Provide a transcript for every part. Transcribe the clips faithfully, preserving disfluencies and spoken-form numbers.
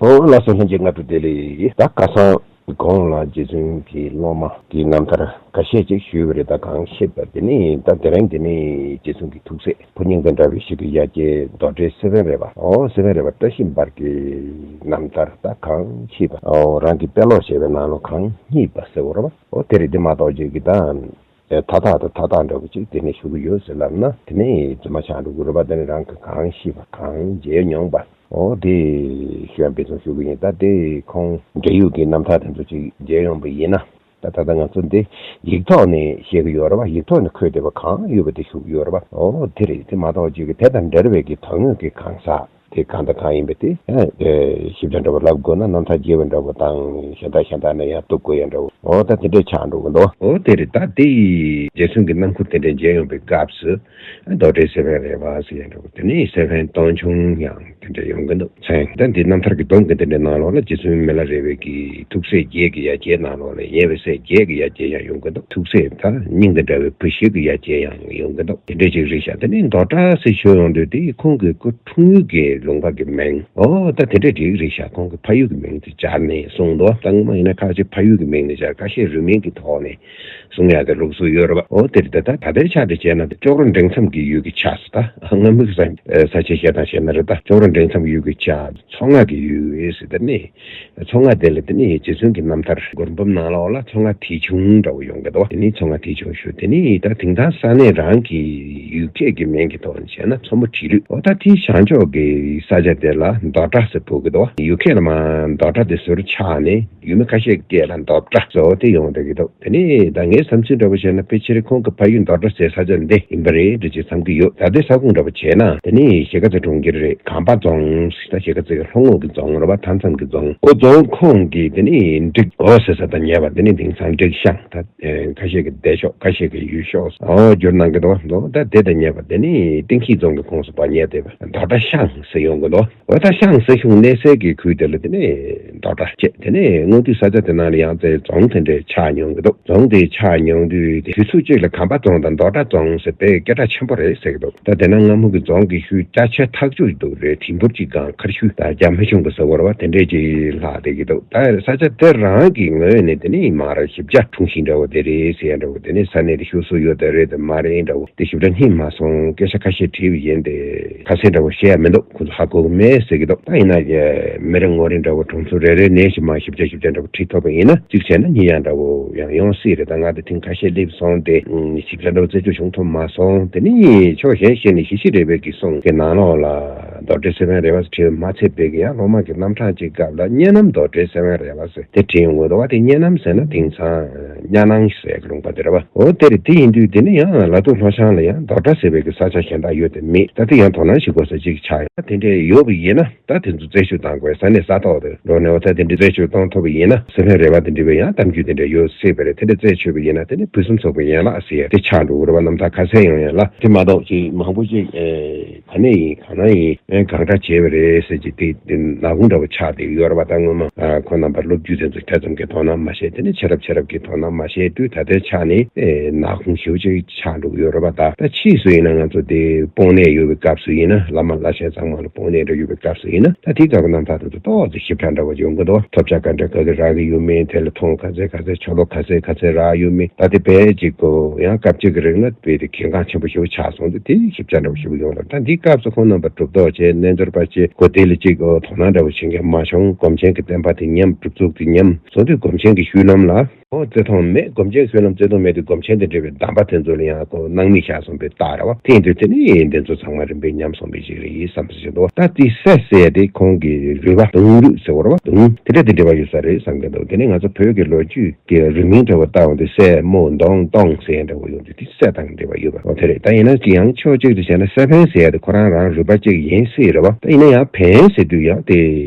ཨོ་ལགས་སོ། ལྷན་རྒྱས་སྔ་དྲོ་བདེ་ལེགས། ད་ཁ་སང་གོང་ལ་རྗེ་བཙུན་གྱི་སློབ་མ་གི་རྣམ་ཐར་ཁ་ཤས་ཅིག་ཞུས་པ་རེད། ད་གང་ཤེས་པ་དེ་ནི་ད་དེ་རིང་དེ་ནི་རྗེ་བཙུན་གྱི་ཐུགས་སྲས་ཕོ་སྙིང་དང་འདྲ་བའི་ཞིག་གི་ཡ་གྱལ་མདོ་སྒྲོལ་སེ་བན་རས་པ། ཨོ་སེ་བན་རས་པ་བཀྲ་ཤིས་འབར་གྱི་རྣམ་ཐར། ད་གང་ཤེས་པ། ཨོ་རང་གི་དཔེ་ཀློག་བྱས་པའི་ནང་ལོ་གང་རྙེད་པ་ཟེར་བ་རེད་པ། ཨོ་དེ་རེད། དེ་མ་གཏོགས་ཅིག་གི་ད། མཐའ་དག་དང་མཐའ་དག་འདྲ་བོ་ཅིག་དེ་ནས་ཞུ་གི་ཡོད་ཟེར་ལབ་ན། དེ་ནས་རྫུན་མ་ཆགས་འགྲོ་གི་རེད་པ། དེ་ནས་རང་གི་གང་ཤེས་པ་གང་མཇལ་མྱོང་པ། ཨོ་དེ་ཞུ་ཡང་འབད་བརྩོན་ཞུ་གི་ཡིན། ད་དེ་ཁོང་འབྲེལ་ཡོད་ཀྱི་རྣམ་ཐར་དེ་ཚོ་ཅིག་མཇལ་ཡོང་པ་ཡིན་ན། ད་ད་ལྟ་ང་ཚོ་འདི་ཡིག་ཐོག་ནས་བཤད་གི་ཡོད་རེད་པ། ཡིག་ཐོག་ནས་འཁོད་བསྡད་པ་གང་ཡོད་པ་དེ་ཞུ་གི་ཡོད་རེད་པ། ཨོ་དེ་རེད། དེ་མ་གཏོགས་ཅིག་གི་དེ་དང་འབྲེལ་བའི་གི་དོན་དངོས་ཀྱི་གང་ཟག་དེ་གང་དང་གང་ཡིན་པ་དེ། ཨ་དེ་ཞིབ་ཆ་འདྲ་བོ་ལབ་དགོས་ན་རྣམ་ཐར་རྒྱས་པ་འདྲ་བོ་དང་། གཞན་དག་གཞན་དག་ནས་ཡང་གཏུབ་དགོས་ཡ་འདྲ་བོ། འོ་ད་དེ་འདྲས་ཆགས་འགྲོ་གི་འདུག། འོ་དེ་རེད། ད་དེ་ཡི་རྗེ་བཙུན་གྱི་རྣམ་མགུར་དེ་འདྲས་མཇལ་ཡོང་པའི་སྐབས་སུ། ཨ་མདོ་སྒྲོལ་སེ་བན་རས་པ་ཟེར་ཡ་འདྲ་བོ། དེ་ནས་སེ་བན་སྟོང་ཆུང་ཡང་དེ་འདྲས་ཡོང་གི་འདུག། མཚན་ད་འདི་རྣམ་ཐར་གྱི་སྡོམ་གྱི་དེ་འདྲས་ནང་ལོགས་ལ་རྗེ་བཙུན་མི་ལ་རས་པའི་གི་ཐུགས་སྲས་བརྒྱད་ཀྱི་ཡ་གྱལ་ནང་ལོགས་ལ་ཉེ་བའི་སྲས་བརྒྱད་ཀྱི་ཡ་གྱལ་ཡང་ཡོང་གི་འདུག། ཐུགས་སྲས་ད་སྙིང་དང་འདྲ་བའི་བུ་བཞི་གི་ཡ་གྱལ་ཡང་ཡོང་གི་འདུག། དེ་འདྲས་ཅིག་རེད་ཤག། དེ་ནས་མདོ་གྲགས་ཟེར་ཞུ་ཡོང་དུས་དེ་ཁོང་གི་སྐུ་འཁྲུངས་ཡུལ་གྱི་ལུང་པ་གི་མིང་། འོ་ད་དེ་འདྲས་ཅིག་རེད་ཤག། ཁོང་གི་ཕ་ཡུལ་གྱི་མིང་དེ་སྦྱར་ནས་གསུངས་འདུག། ད་སྔོན་མ་ཡིན་ན་ཁ་ཅིག་ཕ་ཡུལ་གྱི་མིང་ནས་སྦྱར། ཁ་ཤས་རུས་མིང་གི་ཐོག་ནས་གསུང་ཡག་གི་ལུགས་སྲོལ་ཡོད་རེད་པ། འོ་དེ་རེད། ད་ད་ད་ལྟའི་ཆ་དེ་བྱས་ན་ཅོག་རོ་འབྲིང་མཚམས་ཀྱི་ཡུལ་གྱི་ཆ་ཟེར། ད་སྔ་མོའི་ས་ས་ཆའི་བཤད་སྟངས་བཤད་ན་རེད། ད་ཅོག་རོ་འབྲིང་མཚམས་ཀྱི་ཡུལ་གྱི་ཆ། མཚོ་རྔ་གི་ཡུལ་ཟེར། དེ་ནས་མཚོ་རྔ་དེ་ལ་དེ་ནས་རྗེ་བཙུན་གྱི་རྣམ་ཐར་མགུར་འབུམ་ནང་ལོགས་ལ་མཚོ་རྔ་མཐིལ་ཆུང་འདྲ་བོ་ཡོང་གི་འདུག། དེ་ནས་མཚོ་རྔ་མཐིལ་ཆུང་ཞུ། དེ་ནས་ད་དེང་སང་ས་གནས་རང་གི་ཡུལ་སྐད་ཀྱི་མིང་གི་ཐོག་ནས་བྱས་ན་མཚོ་མོ་ཁྲི་ལུད། འོ་ད་དེའི་བྱང་ཕྱོགས་ཀྱི་ས་ཆ་དེ་ལ་མདོ་གྲགས་ཟེར་འབོད་ཀྱི་འདུག། ཡུལ་སྐད་ལ་མ་མདོ་གྲགས་དེ་ཟུར་ཆགས་ནས་ཡུལ་མི་ཁ་ཤས་སྐད་ལ་མདོ་གྲགས་ཟེར། འོ་དེ་ཡོང་བསྡད་ཀྱི་འདུག། དེ་ནས་ད་ངའི་བསམ་ཚུལ་འདྲ་བོ་བྱས་ན་ཕལ་ཆེར་ཁོང་གི་ཕ་ཡུལ་མདོ་གྲགས་ཟེར་ས་ཆ་འདི་ཡིན་པ་རེད་འདྲ་ཅིག་བསམ་གྱི་ཡོད། ད་ལྟའི་ས་ཁོངས་འདྲ་བོ་བྱས་ན་དེ་ནས་གཞིས་ཀ་རྩེ་གྲོང་ཁྱེར་རེད། གངས་པ་རྫོང་ཟེར། ད་གཞིས་ཀ་རྩེ་གི་ལྷོ་ངོས་ཀྱི་རྫོང་རེད་པ། མཐའ་མཚམས་ཀྱི་རྫོང་ཨོ་རྫོང་ཁོངས་ཀྱི་དེ་ནས་འབྲི་གུ་ཟེར་ས་དང་ཉེ་བ། དེ་ནས་དེང་སང་འབྲི་གུ་ཤང་། ད་ཁ་ཤས་ཀྱི་སྡེ་ཤོག་ཁ་ཤས་ཀྱི་ཡུལ་ཤོག་ཨོ་བསྒྱུར་གནང་གི་འདུག་པ། འདུག། ད་དེ་དང་ཉེ་བ་དེ་ནས་གཏིང་སྐྱེས་རྫོང་གི་ཁོངས་སུ་ཕར་ཉེ་བསྡད་པ་མདོ་གྲགས་ཤང་ཟེར་ཡོང་གི་འདུག། འོ་ད་ཤང་ཟེར་གཞུང་གནས་སའི་གི་ཁུལ་དེ་ལ་དེ་ནས་མདོ་གྲགས་བྱས། དེ་ནས་སྔོན་དུས་ས་ཆ་དེ་ནང་ལ་ཡང་རྩེ་རྫོང་དེ་འདྲས་ཆགས་མྱོང་གི་འདུག། རྫོང་དེ་ཆགས་མྱོང་དུས་དེ་དུས་ཚོད་གཅིག་ལ་གངས་པ་རྫོང་དང་མདོ་གྲགས་རྫོང་ཟེར་དཔེ་སྐད་གྲགས་ཆེན་པོ་རེད་ཟེར་གི་འདུག། ད་དེ་ན་སྔ་མོ་གི་རྫོང་གི་ཤུལ་ཅ་ཆས་ཐག་ཆོད་འདུག་རེད། དིམ་ཕུར་གཅིག་གང་མཁར་ཤུལ་དང་རྒྱ་སྨད་གཞུང་གི་ཟེར་བ་རེད་པ། དེ་འདྲས་ཅིག་ལྷག་བསྡད་ཀྱི་འདུག། ད་ས་ཆ་དེ་རང་གི་ངོས་ནས་དེ་ནས་མར་ཞིབ་ཆ་འཁྲུངས་ཤིང་འདྲ་བོ་དེ་རེད་ཟེར་ཡ་འདྲ་བོ། དེ་ནས་ས་གནས་དེ་བཞུགས་སུ་ཡོད་དེ་རེད་དེ་མ་རེད་འདྲ་བོ་དེ་ཞིབ་ཕྲ་རྙེད་མ་སོང་། སྐད་ཆ་ཁ་ཤས་དྲིས་པ་ཡིན་ཏེ་ཁ་གསལ་འདྲ་བོ་བཤད་ཡ་མི་འདུག། ཁོ་ཚོ་ཧ་གོ་གི་མེད་ཟེར་གྱི་འདུག། ད་ཡིན་ན་མི་རེ་ངོ་རེ་འདྲ་བོ་གྲོང་ཚོ་རེ་རེ་ནས་ཞིབ་མ་ཞིབ་ཆ་ཞིབ་ཆ་འདྲ་བོ་དྲིས་ཐུབ་པ་ཡིན་ན་གཅིག་བྱས་ན་གཉིས་ཡང་འདྲ་བོ་ཡང་ཡོང་སྲིད་རེད། ད་ང་དེ་ཐེངས་ཁ་ཤས་སླེབས་སོང་སྟེ་ཞིབ་ཆ་འདྲ་བོ་རྩད་གཅོད་བྱུང་ཐུབ་མ་སོང་། དེ་ནི་ཕྱོགས་གཞན་ཞིག་ནས་ཞི་ཞི་རས་པའི་གི་གསུང་གི་ནང་ལོགས་ལ་མདོ་སྒྲོལ་སེ་བན་རས་པ་བྲིས་མ་ཚད་པའི་གི་ཡང་སློབ་མ་གི་རྣམ་གྲངས་ཅིག་སྐབས་ལ་གཉའ་ནམ་མདོ་སྒྲོལ་སེ་བན་རས་པ་ཟེར་དེ་བྲིས་ཡོང་གི་འདུག་པ། དེ་གཉའ་ནམ་ཟེར་ན་དེང་སང་གཉའ་ནང་ཟེར་གི་ལུང་པ་དེ་རེད་པ། འོ་དེ་རེད། དེ་ཡིན་དུས་དེ་ནི་ཡང་ལ་དྭགས་ལྷོ་བྱང་ལ་ཡང་མདོ་གྲགས་ཟེར་བའི་གི་ས་ཆ་གཞན་དག་ཡོད་དེ་མེད། ད་དེ་ཡང་དོ་སྣང་ཞིག་དགོས་ས་ཅིག་ཆགས་ཡོད། དེ་འདྲས་ཡོད་པ་ཡིན་ན་ད་དེ་ཚོ་རྩད་གཅོད་གཏང་དགོས། ས་གནས་ས་ཐོག་ཏུ་འགྲོ་ནས་འོ་ད་དེ་འདྲས་རྩད་གཅོད་གཏོང་ཐུབ་པ་ཡིན་ན་སེ་བན་རས་པ་དེ་འདྲས་པའི་ཡང་གཏམ་རྒྱུད་དེ་འདྲས་ཡོད་སྲིད་པ་རེད། དེ་འདྲས་རྩད་ཆོད་པ་ཡིན་ན་དེ་ནི་ཕུན་སུམ་ཚོགས་པའི་ཡན་ལག་ཟེར་ཡ་དེ་ཆགས་འགྲོ་གི་རེད་པ། རྣམ་ཐར་ཁ་གསལ་ཡོང་ཡ་ལ། དེ་མ་གཏོགས་ཅིག་མང་པོ་ཅིག་ཨེ་ག་ནས་ཡིན་གང་ན་ཡིན་ཨེ་གང་འདྲ་བྱས་པ་རེད་ཟེར་གྱི་དེ་དེ་ནག་ཁུང་འདྲ་བོ་ཆགས་བསྡད་ཡོད་རེད་པ། ད་སྔོན་མ་ཨ་ཁོང་རྣམ་པ་སློབ་བརྒྱུད་དེ་ཚོ་ཐེ་ཚོམ་གྱི་དོ་སྣང་མ་བྱས། དེ་ནི་ཆེ་རབས་ཆེ་རབས་ཀྱི་དོ་སྣང་མ་བྱས་དུས་ད་ལྟའི་ཆ་ནས་ཨེ་ནག་ཁུང་ཞེ་པོ་ཅིག་ཆགས་འགྲོ་གི་ཡོད་རེད་པ། ད་ད་ཕྱིས་སུ་ཡིན་ན་ང་ཚོ་དེ་སྤོང་གནས་ཡོད་པའི་སྐབས་སུ་ཡིན་ན། བླ་མ་བླ་ཆེན་ཚང་མ་ལ་སྤོང་གནས་འདྲ་ཡོད་པའི་སྐབས་སུ་ཡིན་ན། ད་དེའི་སྐབས་ཀྱི་རྣམ་ཐར་དེ་ཚོ་ཏོག་ཙམ་ཞིབ་ཕྲ་འདྲ་བོ་ཡོང་གི་འདུག། ཐོབ་བྱ་ག་འདྲ་ག་གི་རག་གི་ཡོད་མེད། དེ་ལ་མཐོང་ག་ཚད་ག་ཚད། ཆོ་ལོ་ག་ཚད་ག་ཚད་རག་ཡོད་མེད། ད་དེ་བས་ཅིག་གོ་ཡང་སྐབས་གཅིག་གི་རིང་ལ་བས་དེ་གལ་འགངས་ཆེན་པོ་ཞེ་པོ་ཆགས་སོང་སྟེ་དེ་ཞིབ་ཆ་འདྲ་བོ་ཞེ་པོ་ཡོང་ལ། ད་འདིའི་སྐབས་སུ་ཁོང་རྣམ་པ་གྲུབ་ཐོབ་བྱས། རྣལ་འབྱོར་པ་བྱས། གོ་དེ་ལ་ཅིག་གོ་དོ་སྣང་འདྲ་བོ་བྱེད་མཁན་མ་བྱུང་། སྒོམ་ཆེན་གྱི་བསྟན་པ་དེ་ཉམས། སྒྲུབ་ཚུགས་དེ་ཉམས་སོང་དུས་སྒོམ་ཆེན་གྱི་ཤུལ་ལམ་ལ། ཨོ་བརྩི་མཐོང་མེད། སྒོམ་ཆེན་ཤུལ་ལམ་བརྩི་མཐོང་མེད་དུས་སྒོམ་ཆེན་དང་འབྲེལ་བའི་གདམས་པ་དེ་ཚོ་ལ་ཡང་ཁོ་སྣང་མེད་བཞག་སོང་པའི་རྟགས་རེད་པ། དེ་ཡིན་དུས་དེ་ནི་འདི་ཚོ་ཚང་མ་རིམ་པས་ཉམས་སོང་པའི་ཞིག་རེད་བསམ་ཟེར་གྱི་འདུག། ད་དེ་སྲས་ཟེར་ཡ་དེ་ཁོང་གི་རུས་པ་གདུང་རུས་ཟེར་བ་རེད་པ། གདུང་དེ་འདྲ་དེ་འབྲེལ་བ་ཡོད་ས་རེད་བསམ་གྱི་འདུག། དེ་ནས་ང་ཚོ་བོད་ཀྱི་ལོ་རྒྱུས་ཀྱི་རུས་མིང་འདྲ་བོ་བཏགས་པ་དེ་སྲས་མོ་གདོང་སྟོང་ཟེར་ཡ་འདྲ་བོ་ཡོང་དུས་དེ་སྲས་དང་འབྲེལ་བ་ཡོད་པ། ཨོ་དེ་རེད། ད་ཡིན་ན་ཅི་ཡང་ཕྱོགས་གཅིག་ཏུ་བྱས་ན་སེ་བན་ཟེར་ཡ་དེ་ཁོ་རང་རང་རུས་པ་གཅིག་ཡིན་སྲིད་རེད་པ། ད་ཡིན་ན་ཡང་བན་ཟེར་དུས་ཡང་དེ་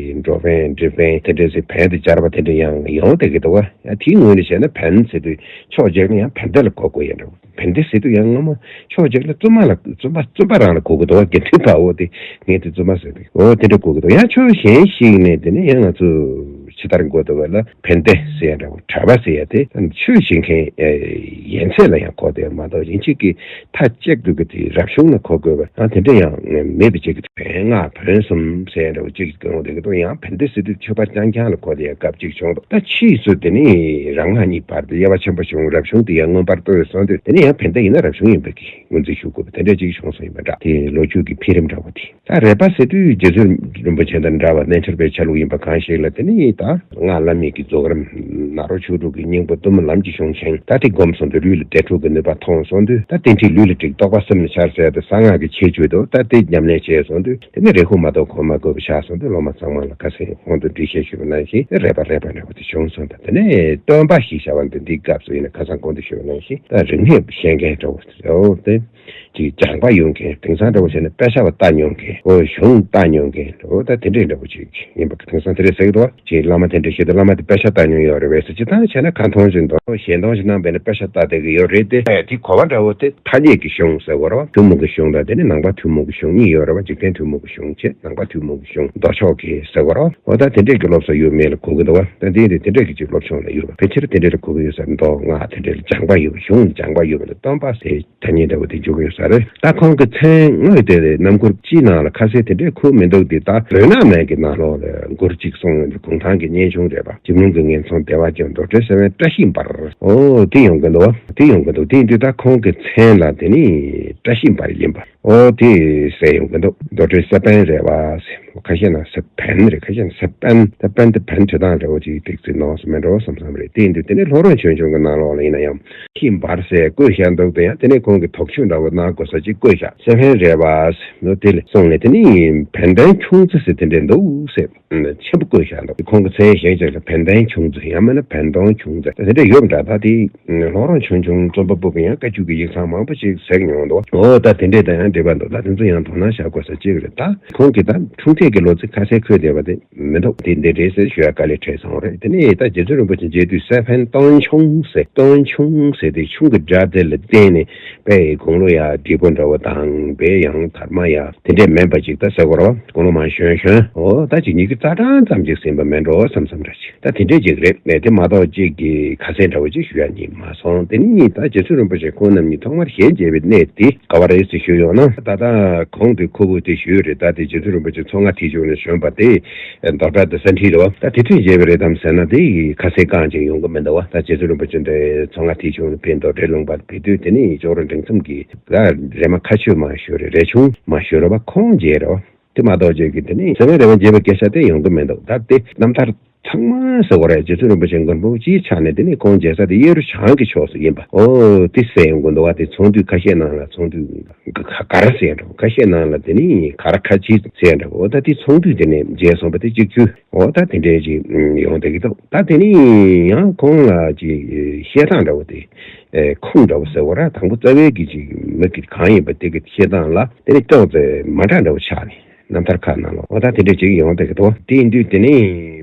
འགྲོ་བན་འབྲི་བན་དེ་འདྲ་ཟེར་བན་དེ་སྦྱར་བ་དེ་འདྲ་ཡང་ཡོང་བསྡད་ཀྱི་འདུག་པ། ཡང་དེའི་ངོས་ནས་བྱས་ན་བན་ཟེར་དུས་ཕྱོགས་གཅིག་ལ་ཡང་བན་དེ་ལ་གོ་དགོས་ཡ་འདྲ་བོ། བན་དེ་ཟེར་དུས་ཡང་སྔ་མོ་ཕྱོགས་གཅིག་ལ་བཙུན་མ་ལ་བཙུན་པ་བཙུན་པ་རང་ལ་གོ་གི་འདུག་པ། དགེ་འདུན་པའོ་དེ་ངས་དེ་བཙུན་མ་ཟེར་དུས་ཨོ་དེ་འདྲ་གོ་གི་འདུག། ཡང་ཕྱོགས་གཞན་ཞིག་ནས་དེ་ནས་ཡང་ང་ཚོ་ ཇི་ལྟར་གོ་འདུག་པ་ལ་ཕན་བདེ་ཟེར་ཡ་འདྲ་བོ་གྲྭ་པ་ཟེར་ཡ་དེ་ཆོས་བྱེད་མཁན་ཡན་ཆད་ལ་ཡང་གོ་བསྡད་མ་གཏོགས་ཡིན་གཅིག་གི་མཐའ་གཅིག་ཏུ་གི་དེ་རབ་བྱུང་ལ་གོ་དགོས་པ་ཡང་དེ་འདྲ་ཡང་མེད་པ་གཅིག་གི་བན་སྔགས་བོན་གསུམ་ཟེར་ཡ་འདྲ་བོ་གཅིག་གི་དགོས་འདུག་གི་འདུག་ཡང་ཕན་བདེ་ཟེར་དུས་ཆོས་པ་རྐྱང་རྐྱང་ལ་གོ་བསྡད་ཡ་སྐབས་གཅིག་བྱུང་འདུག་ད་ཕྱིས་སུ་དེ་ནི་རང་སྔགས་གཉིས་བར་དུ་དབྱེ་བ་ཆེན་པོ་བྱུང་། རབ་བྱུང་དེ་ཡང་མངོན་པར་རྟོགས་སོང་དུས་དེ་ནི་ཡང་ཕན་བདེ་ཡིན་ན་རབ་བྱུང་ཡིན་པའི་གི་ངོས་འཛིན་ཞུ་དགོས་པ་དེ་འདྲ་ཅིག་བྱུང་སོང་ཡིན་པ་འདྲ། དེ་ལོ་རྒྱུས་ཀྱི་འཕེལ་རིམ་འདྲ་བོ་དེ། ད་རས་པ་ཟེར་དུས་རྗེ་བཙུན་རིན་པོ་ཆེ་དང་འདྲ་བ་རྣལ་འབྱོར་པའི་ཆ་ལུགས་ཡིན་པ་གང་ཞིག་ལ་དེ་ནི་ད་སྔགས་བླ་མེད་ཀྱི་རྫོགས་རིམ་ནཱ་རོ་ཆོས་དྲུག་གི་སྙིང་པོ་གཏུམ་མོའི་ལམ་གྱི་གཞུང་ཆེན་ད་དེ་སྒོམ་སོང་དུས་ལུས་ལ་འབྲས་དྲུག་གི་ནུས་པ་ཐོན་སོང་དུས་ད་རྟེན་འབྲེལ་ལུས་ལ་འགྲིག་རྟོགས་པ་སེམས་ལ་འཆར་ཟེར་ཡ་དེ་གསང་སྔགས་ཀྱི་ཁྱད་ཆོས་དོ། ད་དེ་ཉམས་ལེན་བྱས་སོང་དུས་དེ་ནི་རེ་ཁུག་མ་གཏོགས་གོ་མ་དགོས་པ་ཆགས་སོང་དུས་སློབ་མ་ཚང་མ་ལ་ཁ་སང་གོང་དུ་འགྲེལ་བཤད་ཞུས་པ་ནང་བཞིན་རས་པ་རས་པ་འདྲ་བོ་དེ་བྱུང་སོང་། ད་དེ་ནས་སྟོན་པ་ཞེས་བྱ་བ་འདི་འདིའི་སྐབས་སུ་ཡིན་ན་ཁ་སང་གོང་དུ་ཞུས་པ་ནང་བཞིན་ད་རིག་གནས་བཤད་མཁན་འདྲ་བོ་དེ་འོ་དེ། ཅིག་སྦྱངས་པ་ཡོད་མཁན་དེང་སང་འདྲ་བོ་བྱས་ན་དཔེ་ཆ་བ་ལྟ་མྱོང་མཁན་འོ་གཞུང་ལྟ་མྱོང་མཁན་འོ་ད་དེ་འདྲས་འདྲ་བོ་ཅིག་ཡིན་པ་དེང་སང་དེ་འདྲས་ཟེར་གི་འདུག་ཅིག་བླ་མ་དེ་འདྲས་ཞིག་ཏུ་བླ་མ་དེ་དཔེ་ཆ་ལྟ་མྱོང་ཡོད་རེད་བས་སུ་ཅི་ཐང་བྱས་ན་ཁ་མཐོང་བཞིན་དུ་ཞལ་མཐོང་ཞིག་གནང་བས་ན་དཔེ་ཆ་ལྟ་བསྡད་ཀྱི་ཡོད་རེད་དེ། དེ་གོ་བ་འདྲ་བོ་དེ་ཐ་སྙད་ཀྱི་གཞུང་ཟེར་བ་རེད་བ། ཐུན་མོང་གི་གཞུང་དང་དེ་ནི་ནང་པ་ཐུན་མོང་གི་གཞུང་གཉིས་ཡོད་རེད་བ། འཇིག་རྟེན་ཐུན་མོང་གི་གཞུང་བྱས་ནང་པ་ཐུན་མོང་གི་གཞུང་མདོ་ཕྱོགས་ཀྱི་ཟེར་བ་རེད་བ། འོ་ད་དེ་འདྲས་ཀྱི་སློབ་གསོ་ཡོད་མེད་ལ་གོ་གི་འདུག་བ། ད་དེ་རེད་དེ་འདྲས་ཀྱི་ཅིག་སློབ་སྦྱོང་ལ་ཡོད་བ། ཕལ་ཆེར་དེ་འདྲས་ལ་གོ་གི་ཡོད་ས་མདོ་སྔགས་དེ་འདྲས་ལ་སྦྱངས་པ་ཡོད་པ་གཞུང་ལ་སྦྱངས་པ་ཡོད་པ་ལ་སྟོན་པ་ཟེར། ཐ་སྙད་འདྲ་བོ་དེ་འཇུག་གི་ཡོད་ས་རེད། ད་ཁོང་གི་མཚན་དངོས་དེ་རྣམ་མགུར་སྤྱིའི་ནང་ལ་ཁ་གསལ་དེ་འདྲའི་ཁུལ་མི་འདུག་དེ་ད་བོད་ནག་མན་གྱི་ནང་ལོགས་ལ་མགུར་གཅིག་གསུངས་ཡོད་འདུག་གུང་ཐང་གི་སྙན་ཆུང་རེད་པ། འཇིགས་རུང་གི་ངན་སོང་བདེ་བ་ཅན། རྡོ་གྲོལ་སེམས་དཔའི་བཀྲ་ཤིས་འབར། ཨོ་དེ་ཡོང་གི་འདུག་བ། དེ་ཡོང་གི་འདུག་དེ་ཡིན་དུས་ད་ཁོང་གི་མཚན་ལ་དེ་ནི་བཀྲ་ཤིས་འབར་ཡིན་པ། ཨོ་དེ་གསལ་ཡོང་གི་འདུག་རྡོ་གྲོལ་སེམས་དཔའ་རེད་པ། ཁ་ཤས་ན་སེ་བན་རེད། ཁ་ཤས་ན་སེ་པན། སེ་པན་དེ་བན་བྲིས་སྟངས་འདྲ་བོ་ཅིག་ཏིག་ཙི་ནོར་སོང་མེད་འགྲོ་བསམ་བསམ་རེད། དེ་ཡིན་དུས་དེ་ནི་ལྷོ་རོང་ཆོས་འབྱུང་གི་ནང་ལོགས་ལ་ཡིན་ན་ཡང་ཤིང་འབར་ཟེར་བཀོད་བཞག་འདུག་དེ་ཡང་དེ་ནས་ཁོང་གི་དོགས་གཅོད་འདྲ་བོ་གནང་དགོས་ས་ཅིག་བཀོད་བཞག་སེ་བན་རེད་པ་ཟེར་ནོ། དེ་ལ་སོང་ནས་དེ་ནི་བན་བན་ཁྱུང་རྩི་ཟེར་དེ་འདྲས་འདུག་ཟེར་ཆེན་པོ་བཀོད་བཞག་འདུག་ཁོང་གི་མཚན་གཞན་ཅིག་ལ་བན་བན་ཁྱུང་རྩི་ཡང་མིན་ན་བན་སྟོང་ཁྱུང་རྩི་དེ་འདྲས་ཡོད་པ་འདྲ། ད་དེ་ལྷོ་རོང་ཆོས་འབྱུང་རྩོམ་པ་པོ་གི་ཡང་བཀའ་བརྒྱུད་ཀྱི་ཡིག་ཚང་མང་པོ་ཅིག་གཟིགས་མྱོང་འདུག་འོ་ད་དེ་འདྲས་དང་ཡང་འབྲེལ་བ་འདུག་ད་དེ་ཚོ་ཡང་དོ་སྣང་བྱ་དགོས་ས་ཅིག་རེད། ད་ཁོང་གི་ད་འཁྲུངས་ཐད་ཀྱི་ལོ་ཚིགས་ཁ་གསལ་འཁོད་བསྡད་པ་དེ། མི་འདུག་དེ་འདི་རེད་ཟེར་ཞུ་ཡ་དཀའ་ལས་འཕྲད་སོང་རེད། དེ་ནས་ད་རྗེ་བཙུན་རིན་པོ་ཆེ་མཇལ་དུས་སེ་བན་སྟོང་ཁྱུང་ཟེར། སྟོང་ཁྱུང་ཟེར་དེ་ཁྱུང་གི་སྒྲ་དེ་ལ་བརྟེན་ནས་དཔེ་དགུང་ལོ་ཡ་བགྲེས་པོ་འདྲ་བོ་དང་དཔེ་ཡང་དར་མ་ཡ་དེ་འདྲས་མིན་པ་ཅིག་ད་ཟེར་གོ་རོ། དགུང་ལོ་མ་གཞོན་གཞོན་འོ་ད་ཅིག་ཉི་ཤུ་རྩ་གྲངས་ཙམ་ཅིག་ཟིན་པ་མིན་འགྲོ་བསམ་བསམ་འདྲ་ཅིག་ད་དེ་འདྲས་ཅིག་རེད། དེ་མ་གཏོགས་ཅིག་གི་ཁ་གསལ་འདྲ་བོ་ཅིག་ཞུ་ཡ་ཉིད་མ་སོང་། དེ་ནི་ད་རྗེ་བཙུན་རིན་པོ་ཆེ་ཁོང་རྣམ་གཉིས་ཐོག་མར་ཞལ་མཇལ་བའི་གནས་དེ་ག་བ་རེད་ཟེར་ཞུས་ཡོང་ན། ད་ལྟ་གོང་དུ་ཁོ་བོས་དེ་ཞུས་རེད། ད་དེ་རྗེ་བཙུན་རིན་པོ་ཆེ་མཚོ་སྔ་ཐིག་ཆུ་ནས་བྱོན་པ་དེ་རྡོར་བྲག་ཏུ་ས་ཁྲིད་རེད་བ། ད་དེ་དུས་མཇལ་བ་རེད་དམ་ཟེར་ན་དེ་ཁ་གསལ་རྐང་གཅིག་ཡོང་གི་མི་འདུག་བ། ད་རྗེ་བཙུན་རིན་པོ་ཆེ་འདི་མཚོ་སྔ་ཐིག་ཆུ་ནས་ཕེབས་རྡོར་དྲིལ་ལུང་པ་ཕེབས་དུས་དེ་ནི་ཅོག་རོ་འབྲིང་ཚོམ་གྱི་ད་རེ་མ་ཁ་ཆུ་མ་ཞུ་རེད། རས་ཆུང་མ་ཞུ་རེད་བ། ཁོང་མཇལ་རེད་བ། དེ་མ་གཏོགས་རྗེས་ཀྱི་དེ་ནི་སེ་བན་རེ་བ་མཇལ་བའི་སྐད་ཆ་དེ་ཡོང་གི་མི་འདུག་ད་དེ་རྣམ་ཐར་ཚང་མ་ཟེར་བ་རེད། རྗེ་བཙུན་རིན་པོ་ཆེ་མགོན་པོ་སྤྱིའི་ཆ་ནས་དེ་ནི་ཁོང་མཇལ་ས་དེ་གཡས་རུ་བྱང་གི་ཕྱོགས་སུ་ཡིན་པ། ཨོ་དེ་གསལ་ཡོང་གི་འདུག་བ། དེ་ཚོགས་འདུས་ཁ་ཤས་ནང་ལ་ཚོགས་འདུས་ག་ག་རེ་ཟེར་འགྲོ། ཁ་ཤས་ནང་ལ་དེ་ནི་ག་རེ་ཁ་ཆེ་ཟེར་འགྲོ། ཨོ་ད་དེ་ཚོགས་འདུས་དེ་ནས་མཇལ་སོང་བ་དེ་གཅིག་གྱུར། ཨོ་ད་དེ་འདྲའི་ཅིག་ཡོང་བསྡད་ཀྱི་འདུག་ད་དེ་ནི་ཡང་ཁོང་ལ་ཅིག་བཤད་སྟངས་འདྲ་བོ་དེ་ཨེ་ཁུངས་འདྲ་བོ་ཟེར་བ་ར། དང་པོ་རྩ་བའི་གི་ཅིག་མི་གི་གང་ཡིན་པ་དེ་གི་བཤད་སྟངས་ལ་དེ་ནི་ཅོག་ཙེ་མ་འདྲ་འདྲ་བོ་ཆགས་ནས། རྣམ་ཐར་ཁག་ནང་ལ་འོ་ད་དེ་འདྲ་ཅིག་ཡོང་བསྡད་ཀྱི་འདུག་དེ་ཡིན་དུས་དེ་ནི་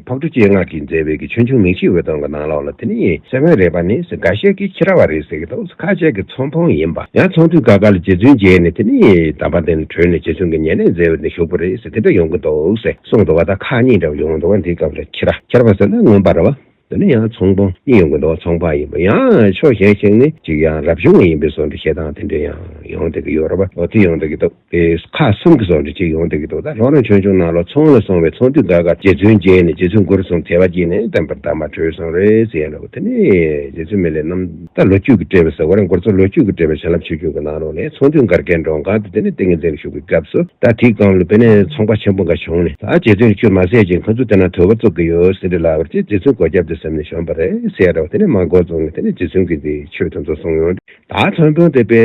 ཕག་གྲུ་སྤྱན་སྔ་གིས་མཛད་པའི་གི་ཆོས་འབྱུང་མིག་ཤེལ་འོད་སྟོང་གི་ནང་ལོགས་ལ་དེ་ནི་སེ་བན་རེ་བ་ནི་འགའ་ཤས་ཀྱིས་ཁྱི་ར་བ་རེད་ཟེར་གྱི་འདུག་ཁ་ཤས་ཀྱིས་ཚོང་དཔོན་ཡིན་པ། ཡང་ཚོགས་འདུས་སྒར་སྒར་ལ་རྗེ་བཙུན་མཇལ་ནས་དེ་ནི་དམ་པ་དེ་ནི་བྲོས་ནས་རྗེ་བཙུན་གྱི་ཉེ་གནས་མཛད་པ་ནས་བཞུགས་པ་རེད་ཟེར་དེ་འདྲ་ཡོང་གི་འདུག་ཟེར་གསུངས་འདུག་བ། ད་ཁག་གཉིས་འདྲ་བ་ཡོང་འདུག་བ། འདིའི་སྐབས་ལ་ཁྱི་ར་ཁྱི་ར་བ་ཟེར་ན་རྔོན་པ་རེད་བ། དེ་ནས་ཡང་ཚོང་དཔོན་གཉིས་ཡོང་གི་འདུག་ཚོང་པ་ཡིན་པ། ཡང་ཕྱོགས་གཞན་ཞིག་ནས་ཅིག་ཡང་རབ་བྱུང་ཡིན་པའི་བཟོ་འདྲ་བཤད་སྟངས་དེ་འདྲ་ཡང་ཡོང་བསྡད་ཀྱི་ཡོད་རེད་པ། འོ་དེ་ཡོང་བསྡད་ཀྱི་འདུག་དེ་ཁག་གསུམ་གྱི་བཟོ་འདྲ་ཅིག་ཡོང་བསྡད་ཀྱི་འདུག་ད་ལྷོ་རོང་ཆོས་འབྱུང་ནང་ལོགས་ཚོང་ལ་སོང་བའི་ཚོགས་འདུས་སྒར་སྒར་རྗེ་བཙུན་མཇལ་ནས་རྗེ་བཙུན་མགུར་གསུམ་དད་པ་སྐྱེས་ནས་བསྟན་པར་དམ་པ་བྲོས་སོང་རེད་ཟེར་ཡ་འདྲ་བོ། དེ་ནས་རྗེ་བཙུན་མི་ལའི་རྣམ་ད་ལོ་རྒྱུས་ཀྱི་འགྲེལ་པ་ཟེར་བ་རེད། མགུར་མཚོ་ལོ་རྒྱུས་ཀྱི་འགྲེལ་པ་བྱིན་རླབས་ཆོས་འབྱུང་གི་ནང་ལོགས་ནས་ཚོགས་འདུས་སྒར་རྒན་མགྲོན་ཁང་དུ་དེ་ནས་ཏིང་ངེ་འཛིན་ལ་བཞུགས་པའི་སྐབས་སུ། ད་དེའི་སྒང་ལ་དེ་ནས་ཚོང་པ་ཆེན་པོ་འགའ་བྱུང་ནས། ད་རྗེ་བཙུན་ཆུད་མ་ཟད་ཅིང་ཁོ་ཚོ་དེ་ན་དོལ་པོ་བཙུགས་ཀྱི་ཡོད་ཟེར་ཏེ་ལབ་པར། ཅིག་རྗེ་བཙུན་སྒོ་རྒྱབ་ཏུ་སེམས་ནས་བྱོན་པ་རེད་ཟེར་རོ། དེ་ནས་མར་འགོ་བཙུགས་ནས་དེ་ནས་རྗེ་བཙུན་གྱིས་དེ་ཆོས་དེ་ཚོ་གསུངས་ཡོང་། ད་ཚོང་དཔོན་དེ་དཔེ་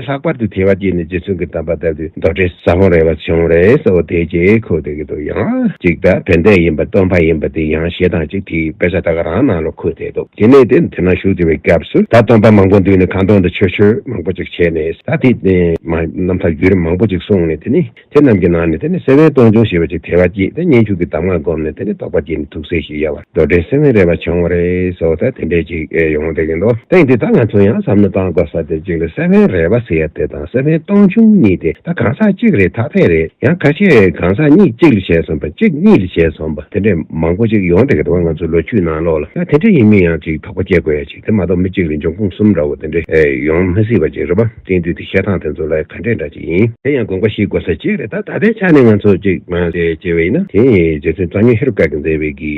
ལྷག་པར་དུ་དད་པ་སྐྱེས་ནས་རྗེ་བཙུན་གྱི་དམ་པ་བཏབ་དུས་རྡོར་དྲིལ་ཟབ་མོ་རེད་པ་བྱུང་རེད་ཟེར་བ་དེ་རྗེས་ཁོ་དེ་གི་དུ་ཡང་ཅིག་ད་བན་དེ་ཡིན་པ་སྟོན་པ་ཡིན་པ་དེ་ཡང་བཤད་སྟངས་ཅིག་དེའི་དཔེ་ཆ་ད་ག་རང་ནང་ལ་འཁོད་བསྡད་འདུག་དེ་ནས་དེ་དེ་ན་བཞུགས་བསྡད་པའི་སྐབས་སུ་ད་སྟོན་པ་མང་པོ་འདུས་ནས་ཁ་འདོན་དང་ཆོས་ཆོས་མང་པོ་ཅིག་བྱས་ནས། ད་དེ་ནས་མ་རྣམ་ཐར་བརྒྱུད་རིམ་མང་པོ་ཅིག་གསུངས་ནས། དེ་ནས་དེ་རྣམས་ཀྱི་ནང་ནས་དེ་ནས་སེ་བན་སྟོང་ཆུང་ཞེས་པ་ཅིག་དད་པ་སྐྱེས་ཏེ་སྙན་བརྒྱུད་ཀྱི་གདམས་ངག་བསྒོམས་ནས། དེ་ནས་དོགས་པ་སྐྱེས་ནས་ཐུགས་སྲས་ཤིག་ཡལ་བར་རྡོར་དྲིལ་སེ་བན་རེ་ མ་བྱུང་བ་རེད་སོགས་ད་དེ་འདྲས་ཅིག་ཨེ་ཡོང་བསྡད་ཀྱི་འདུག་སྟེང་དེ་ད་ང་ཚོ་ཡང་བསམ་བློ་བཏང་དགོས་ས་དེ་ཅིག་ལ་སེ་བན་རེ་བ་ཟེར་ཡ་དེ་དང་སེ་བན་སྟོང་ཆུང་གཉིས་དེ་ད་གང་ཟག་གཅིག་རེད་ཐ་དད་རེད། ཡང་ཁ་ཤས་གང་ཟག་གཉིས་གཅིག་ལ་བྱས་སོང་པ་གཅིག་གཉིས་ལ་བྱས་སོང་པ་དེ་འདྲས་མང་པོ་ཅིག་ཡོང་བསྡད་ཀྱི་འདུག་ང་ཚོ་ལོ་རྒྱུས་ནང་ལོགས་ལ་ཡང་དེ་འདྲས་ཡིན་མིན་ཡང་ཅིག་དོགས་པ་སྐྱེ་དགོས་ཡ་ཅིག་དེ་མ་གཏོགས་མི་གཅིག་ལ་འབྱུང་ཁུངས་གསུམ་འདྲ་བོ་དེ་འདྲས་ཨེ་ཡོང་མི་སྲིད་པ་ཅིག་རེད་པ། སྟེང་དུས་དེ་བཤད་སྟངས་དེ་ཚོ་ལ་ག་འདྲས་འདྲ་ཅིག་ཡིན་དེ་ཡང་དགོངས་པ་བཞེས་དགོས་ས་ཅིག་རེད། ད་ད་ལྟའི་ཆ་ནས་ང་ཚོ་ཅིག་མ་ཟད་བྱས་པ་ཡིན་ན་དེ་རྗེ་བཙུན་གཙོ་ཉིད་ཧེ་རུ་ཀ་གིས་མཛད་པའི་གི་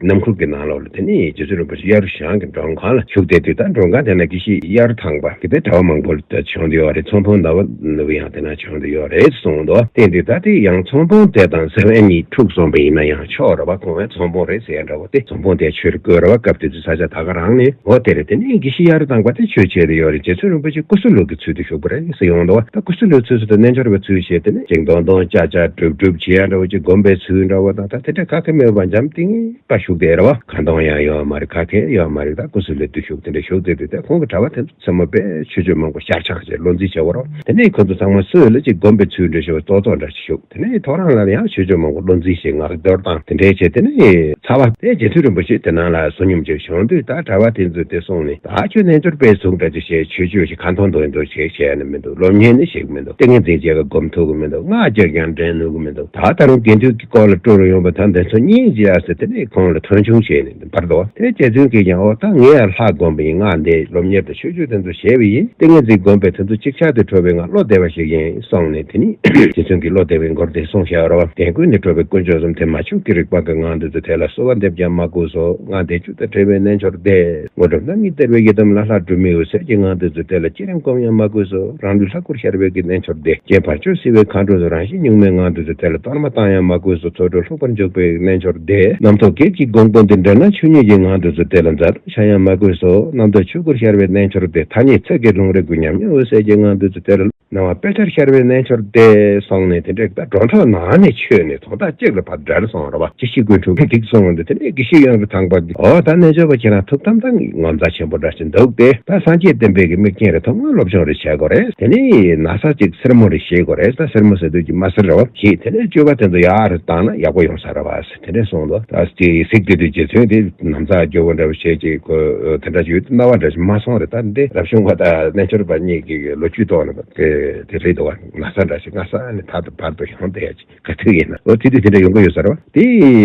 རྣམ་མཁོ་གི་ནང་ལོགས་ལ་དེ་ནས་རྗེ་བཙུན་རིན་པོ་ཆེ་གཡའ་རུ་ཞང་གི་མགྲོན་ཁང་ལ་བཞུགས་བསྡད་དུས་ད་མགྲོན་ཁང་དེ་ན་དགེ་བཤེས་གཡའ་རུ་ཐང་པ་གི་དེ་གྲྭ་པ་མང་པོ་ལ་བྱོན་བསྡད་ཡོད་རེད། ཚོང་དཔོན་ཟླ་བ་ནོར་བུ་ཡང་དེ་ན་བྱོན་བསྡད་ཡོད་རེད་གསུངས་འདུག་དེ་འདི་ད་དེ་ཡང་ཚོང་དཔོན་དེ་དང་སེ་བན་གཉིས་འཁྲུག་སོང་པ་ཡིན་ན་ཡང་ཆོག་རེད་པ། ཁོང་བས་ཚོང་དཔོན་རེད་ཟེར་ཡ་འདྲ་བོ་དེ་ཚོང་དཔོན་དེ་ཆོས་རེ་བཀོད་རེད་པ། སྐབས་དེ་དུས་ས་ཆ་ད་ག་རང་ནས་འོ་དེ་རེད། དེ་ནས་དགེ་བཤེས་གཡའ་རུ་ཐང་པ་དེ་ཆོས་བྱས་བསྡད་ཡོད་རེད། རྗེ་བཙུན་རིན་པོ་ཆེ་ཀུ་སུ་ལུ་གི་ཚུལ་དུ་བཞུགས་པ་རེད་ཟེར་ཡོང་འདུག་པ། ད་ཀུ་སུ་ལུའི་ཚུལ་དུ་རྣལ་འབྱོར་པའི་ཚུལ་བྱས་དེ་ནས་ཅིག་མདོང་མདོང་ཅག་ཅག་སྒྲུབ་སྒྲུབ་བྱེད་ཡ་འདྲ་བོ་ཅིག་སྒོམ་པའི་ཚུལ་འདྲ་བོ་དང་ད་དེ་འདྲ་ག་གེ་མེད་པ་འཇམ་ཐིང་ངེ་པ་བཞུགས་བསྡད་རེད་པ། ཁ་འདོན་ཡང་ཡོད་མ་རེད། ག་གེ་ཡོད་མ་རེད། ད་ཀུ་སུ་ལུ་དུ་བཞུགས་དེ་འདྲ་བཞུགས་དེ་དུས་ད་ཁོང་གི་གྲྭ་པ་དེ་ཚོ་ཚང་མ་དཔེ་ཆོས་སྤྱོད་མང་པོ་ཞར་ཆག་བྱས་བློ་འཛིན་བྱས་པ་རེད། དེ་ནས་ཁོ་ཚོ་ཚང་མ་སུ་ལ་ཅིག་སྒོམ་པའི་ཚུལ་འདྲ་ཞིག་ཙོག་ཙོག་འདྲ་ཞིག་བཞུགས། དེ་ནས་ཐོ་རངས་ལ་ཡང་ཆོས་སྤྱོད་མང་པོ་བློ་འཛིན་བྱས་ངག་གཏོར་དང་དེ་འདྲའི་བྱས། དེ་ནས་ཚར་བ་དེ་རྗེ་བཙུན་རིན་པོ་ཆེ་དེ་ནང་ལ་བསོད་སྙོམས་ཀྱི་བྱུང་དུས་ད་གྲྭ་པ་དེ་ཚོས་དེ་གསུངས་ནས་ད་ཁྱོད་རྣལ་འབྱོར་པའི་གཟུགས་འདྲ་ཅིག་བྱས་ཆོས་སྤྱོད་ཞིག་གང་ཐོན་དོན་དུ་ཞིག་བྱས་ནས་མི་འདུག་སློབ་གཉེར་ནི་ཞིག་མི་འདུག་ཏིང་ངེ་འཛིན་ཅིག་ག་སྒོམ་ཐུབ་ཀྱི་མི་འདུག་སྔགས་ཅིག་ཀྱང་འདྲེན་ནུས་ཀྱི་མི་འདུག་ད་ད་རུང་དགེ་འདུན་གྱི་སྐོར་ལ་སྤྲོ་རུ་ཡོང་བ་ད་འདི་ཚོ་གཉིས་ཀྱིས་ཨ་ཟེར་དེ་ནས་ཁོང་ལ་མཐོང་ཆུང་བྱས་ནས་བར་དོ་དེ་རྗེ་བཙུན་གྱིས་ཀྱང་འོ་ད་ངས་ཡང་ལྷ་སྒོམ་པ་ཡིན། སྔགས་འདི་སློབ་གཉེར་དང་ཆོས་སྤྱོད་དེ་ཚོ་བྱས་པ་ཡིན། ཏིང་ངེ་འཛིན་སྒོམ་པའི་དེ་ཚོ་ཅིག་ཆར་དུ་འཕྲོ་བའི་ངང་བློ་བདེ་བ་ཞིག་ཡིན་གསུངས་ནས་དེ་ནི་རྗེ་བཙུན་གྱིས་བློ་བདེ་བའི་མགུར་དེ་གསུངས་བཞག་རོ། དེ་ཀུན་ནས་གྲོལ་བའི་དཀོན་མཆོག་གསུམ་དེ་མ་ཆོག་གི་རིག་པ་གི་ངང་དུ་ཚུད་དེ་ལ་གསོལ་བ་འདེབས་ཀྱང་མ་གུས་སོ། སྔགས་བཟླས་བརྗོད་དང་བྲལ་བའི་རྣལ་འབྱོར་སྡེ། དངོས་གྲུབ་རྣམ་གཉིས་སྟེར་བའི་ཡི་དམ་ལ་ལྷ་སྒྲོལ་མའི་འོད་ཟེར་གྱི་ངང་དུ་ཚུད་དེ་ལ་བསྐྱེད་རིམ་སྒོམ་ཡང་མ་གུས་སོ། རང་ལུས་ལྷ་སྐུར་ཤར་བའི་གི་རྣལ་འབྱོར་སྡེ། རྐྱེན་བར་ཆད་སེལ་བའི་མཁའ་འགྲོ་སོགས་རང་བཞིན་གཉུག་མའི་ངང་དུ་ཚུད་དེ་ལ་གཏོར་མ་བཏང་ཡང་མ་གུས་སོ། ཚོགས་དྲུག་ལྷུག་པར་འཇུག་པའི་རྣལ་འབྱོར་སྡེ། རྣམ་རྟོག་བགེགས་ཀྱི་སྒོ་ཀུན་ཏུ་འདྲེན་ན་ཆོས་ཉིད་ཀྱི་ངང་དུ་ཚུད་དེ་ལ་འཛག་སྒྲ་འཆར་ཡང་མ་གུས་སོ། རྣམ་རྟོག་ཆོས་སྐུར་ཤར་བའི་རྣལ་འབྱོར་སྡེ། ཐ་སྙད་ཚིག་གི་ལུང་རིགས་ཀྱི་ཉམས་མྱོང་འོད་གསལ་གྱི་ངང་དུ་ཚུད་དེ་ལ། སྣང་བ་དཔེ་ཆར་ཤར་བའི་རྣལ་འབྱོར་སྡེ་གསུངས་ནས་དེ་འདྲའི་ད་སྒྲོ་འདོགས་ནང་ནས་ཆོད་ནས་དོན་དག་གཅིག་ལ་ཕར་འབྲེལ་སོང་ར་བ། ཅི་ཞིག་ཀུན་འཁྲུག་གི་འགྲིག་སོང་འདི་དེ་ནས་དགེ་བཤེས་གཡའ་རུ་ཐང་པ་གིས་འོ་ད་རྣལ་འབྱོར་པ་ཁྱེད་རང་ཐུགས་དམ་དང་ངོ་མཚར་ཆེན་པོ་འདྲ་ཞིག་འདུག་སྟེ། ད་སངས་རྒྱས་བསྟན་པའི་གི་མིག་རྐྱེན་རེ་ཐོབ་ན་སློབ་སྦྱོང་རེ་བྱེད་དགོས་རེད། དེ་ནས་ན་ཚ་གཅིག་སེར་མོ་རེ་ཤེས་དགོས་རེད། ད་སེར་མོ་ཟེར་དུས་ཀྱི་དམར་སེར་ར་བ་ཞིག་དེ་ནས་སྤྱོད་པ་དེ་ཚོ་ཡག་རེ་བཏང་ན་ཡག་པོ་ཡོང་ས་ར་བ་ཟེར་དེ་འདྲས་གསུངས་འདུག་ད་དེ་གཟིགས་དེ་དུས་རྗེ་བཙུན་དེ་ན་ཚ་སྐྱོ་བོ་འདྲ་བོ་བྱེད་ཅིག་ཁོ་དེ་འདྲ་ཞིག་ཡོད་དུས་སྣང་བ་འདྲ་ཞིག་མ་སོང་རེད། ད་འདི་རབ་བྱུང་བ་དང་རྣལ་འབྱོར་པ་གཉིས་ཀྱི་ལོ་རྒྱུས་ཐོག་ནས་དེ་དེ་རེད་འདུག་བ། ན་ཚ་འདྲ་ཞིག་སྔ་ས་ནས་ད་དུ་བར་དུ་ཡོང་བསྡད་ཡ་ཅིག་ག་དུས་ཡིན་ན་འོ་དེ་དུས་དེ་འདྲ་ཡོང་གི་ཡོད་ས་རེད་བ། དེ་